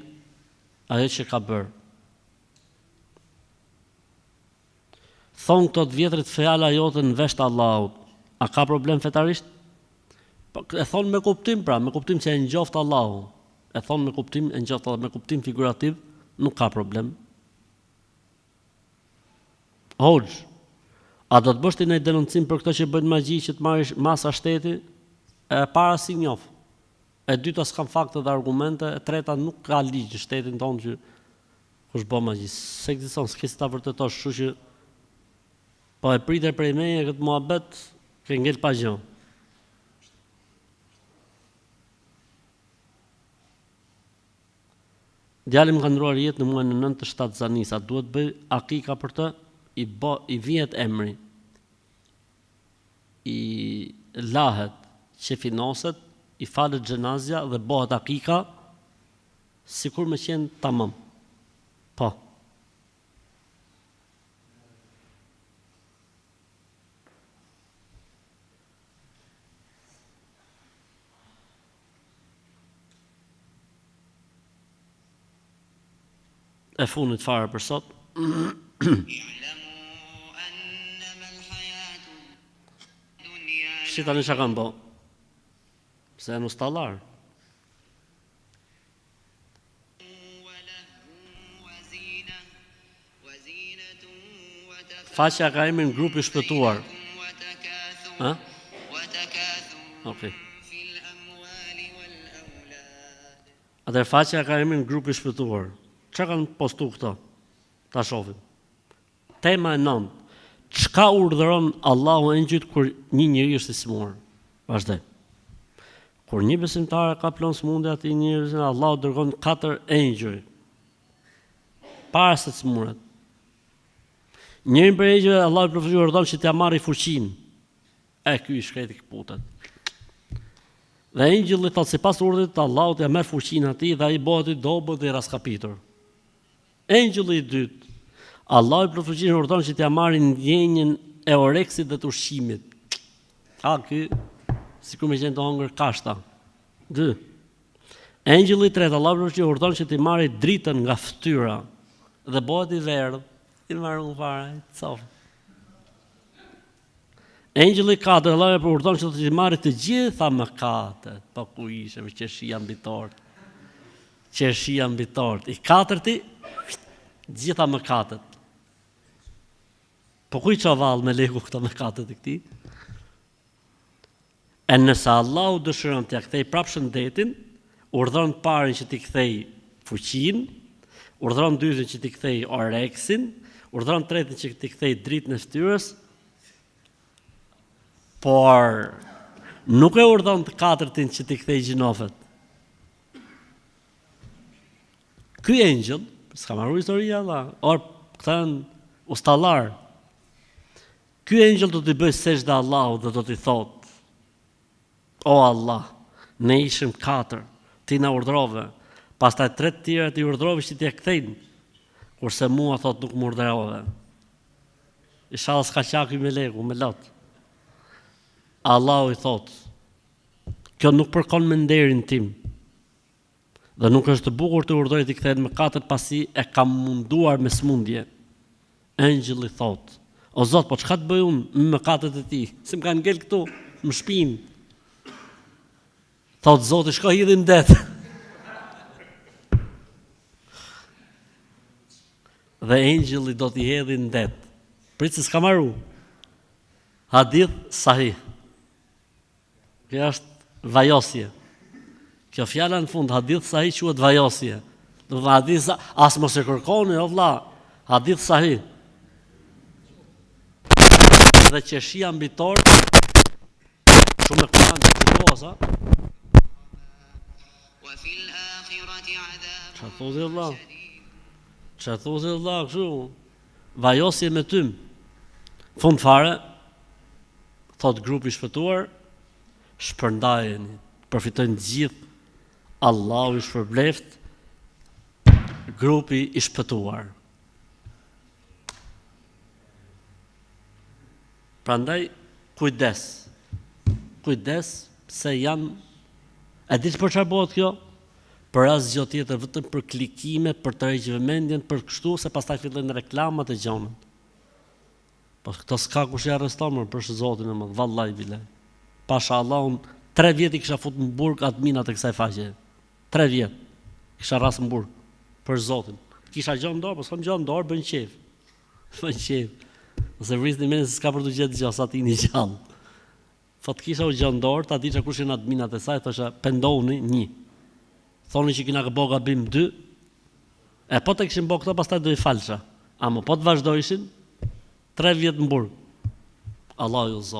ajo që ka bërë. Thonë këto të vjetrit fjala jote në vesh të Allahut. A ka problem fetarisht? Po, e thonë me kuptim pra, me kuptim që e ngjoftë Allahu. E thonë me kuptim e ngjoftë Allahu, me kuptim figurativ nuk ka problem. Hoxhë, a do të bësh ti ndonjë denoncim për këto që bëjnë magji që të marrë masa shteti? E para s'i njoh. E dyta s'kam fakte dhe argumente, e treta nuk ka ligj në shtetin tonë që kush bën magji, s'ekziston, s'ke si ta vërtetosh, kështu që po e prite prej meje këtë muhabet, ke ngel pa gjë. Djali im ka ndruar jetë në muajin e nëntë të shtatzanisë, a duhet të bëj akika për të? I bë, i vihet emri. I lahet, qefinoset, i falet xhenazja dhe bëhet akika sikur me qenë tamam. Po. E fundit fare për sot. Si tani çka kanë bo? Se janë ustallar. Faqja ka emrin Grupi i Shpëtuar. Ë? Okej. Atëherë faqja ka emrin Grupi i Shpëtuar. Çka kanë postu këto? Ta shohim. Tema e nëntë. Çka urdhëron Allahu engjëjt kur një njeri është i sëmurë? Vazhdoj. Kur një besimtar e kaplon sëmundja atij njeriu, Allahu dërgon katër engjëj. Para se të sëmuret. Njërin prej engjëjve Allahu i plotfuqishëm urdhëron që t'ia marrë fuqinë. E ky i shkreti këputet. Dhe engjëlli thotë sipas urdhrit të Allahut ia merr fuqinë atij dhe ai bëhet i dobët dhe i rraskapitur. Engjëlli i dytë, Allahu i plotfuqishëm urdhëron që t'ia marrë ndjenjën e oreksit dhe të ushqimit. A ky sikur me qenë tu hongër kashta. 2. Engjëlli i tretë, Allahu i plotfuqishëm urdhëron që t'i marrë dritën nga fytyra dhe bëhet i verdhë, i marrun fare, cofë. Engjëlli i katërt, Allahu e urdhëron që t'i marrë të gjitha mëkatet, po ku ishe me qershia mbi tortë. Qershia mbi tortë. I katërti, të gjitha mëkatet. Po ku i çon vallë meleku këto mëkatet e këtij? E nëse Allahu dëshiron t'ia kthejë prapë shëndetin, urdhëron të parin që t'i kthejë fuqinë, urdhëron të dytin që t'i kthejë oreksin, urdhëron të tretin që t'i kthejë dritën e fytyrës, por nuk e urdhëron të katërtin që t'i kthejë gjynafet. Ky engjëll, s'ka marrë historia Allah, or këta janë ustallar. Ky engjëll do t'i bëjë sexhde Allahut dhe do t'i thotë, O Allah, ne ishim katër, ti na urdhërove, pastaj tre të tjerët i urdhërove që t'ia kthejnë, kurse mua thotë nuk më urdhërove. Ishalla s'ka qa ky meleku me lot. Allahu i thotë, kjo nuk përkon me nderin tim. Dhe nuk është bukur të urdhëroj t'i kthehen mëkatet pasi e kam munduar me sëmundje. Engjëlli thotë, O Zot, po çka të bëj unë me mëkatet e tij, se më kanë ngel këtu, në shpinë. Thotë Zoti, shko hidhi në det. Dhe engjëlli do t'i hedhi në det. Prit se s'ka maru. Hadith sahih. Kjo është vajosje. Kjo fjala në fund hadith sahih quhet vajosje. Do të hadith sa, as mos e kërkoni o vlla. Hadith sahih. Dhe qershia mbi tortë shumë me Kur'an të shikohet, a? Ça thotë vlla? Ça thotë vlla kështu? Vajosje me tym. Fund fare, thotë grupi i shpëtuar, shpërndajeni, përfitojnë të gjithë, Allahu i shpërbleftë, grupi i shpëtuar. Prandaj kujdes. Kujdes se janë e di për çfarë bëhet kjo? Për asgjë tjetër, vetëm për klikime, për tërheq vëmendjen, për kështu se pastaj fillojnë reklamat e gjonat. Po këto s'ka kush i arreston më për Zotin e madh, vallahi billah. Pasha Allahun, 3 vjet i kisha fut në burg adminat e kësaj faqe. 3 vjet kisha rras në burg për Zotin. Kisha gjë në dorë, po s'kam gjë në dorë, bën qejf. Bën qejf. Ose vrisni mendjen se s'ka për të gjetë gjë sa ti jeni gjallë. Po të kisha unë gjë në dorë, ta disha kush janë adminat e saj, thosha pendohuni një. Thoni që kina bo gabim dy. E po të kishin bo këto, pastaj do i falsha. Ama po të vazhdojshin, tre vjet në burg. Allahu ju zot.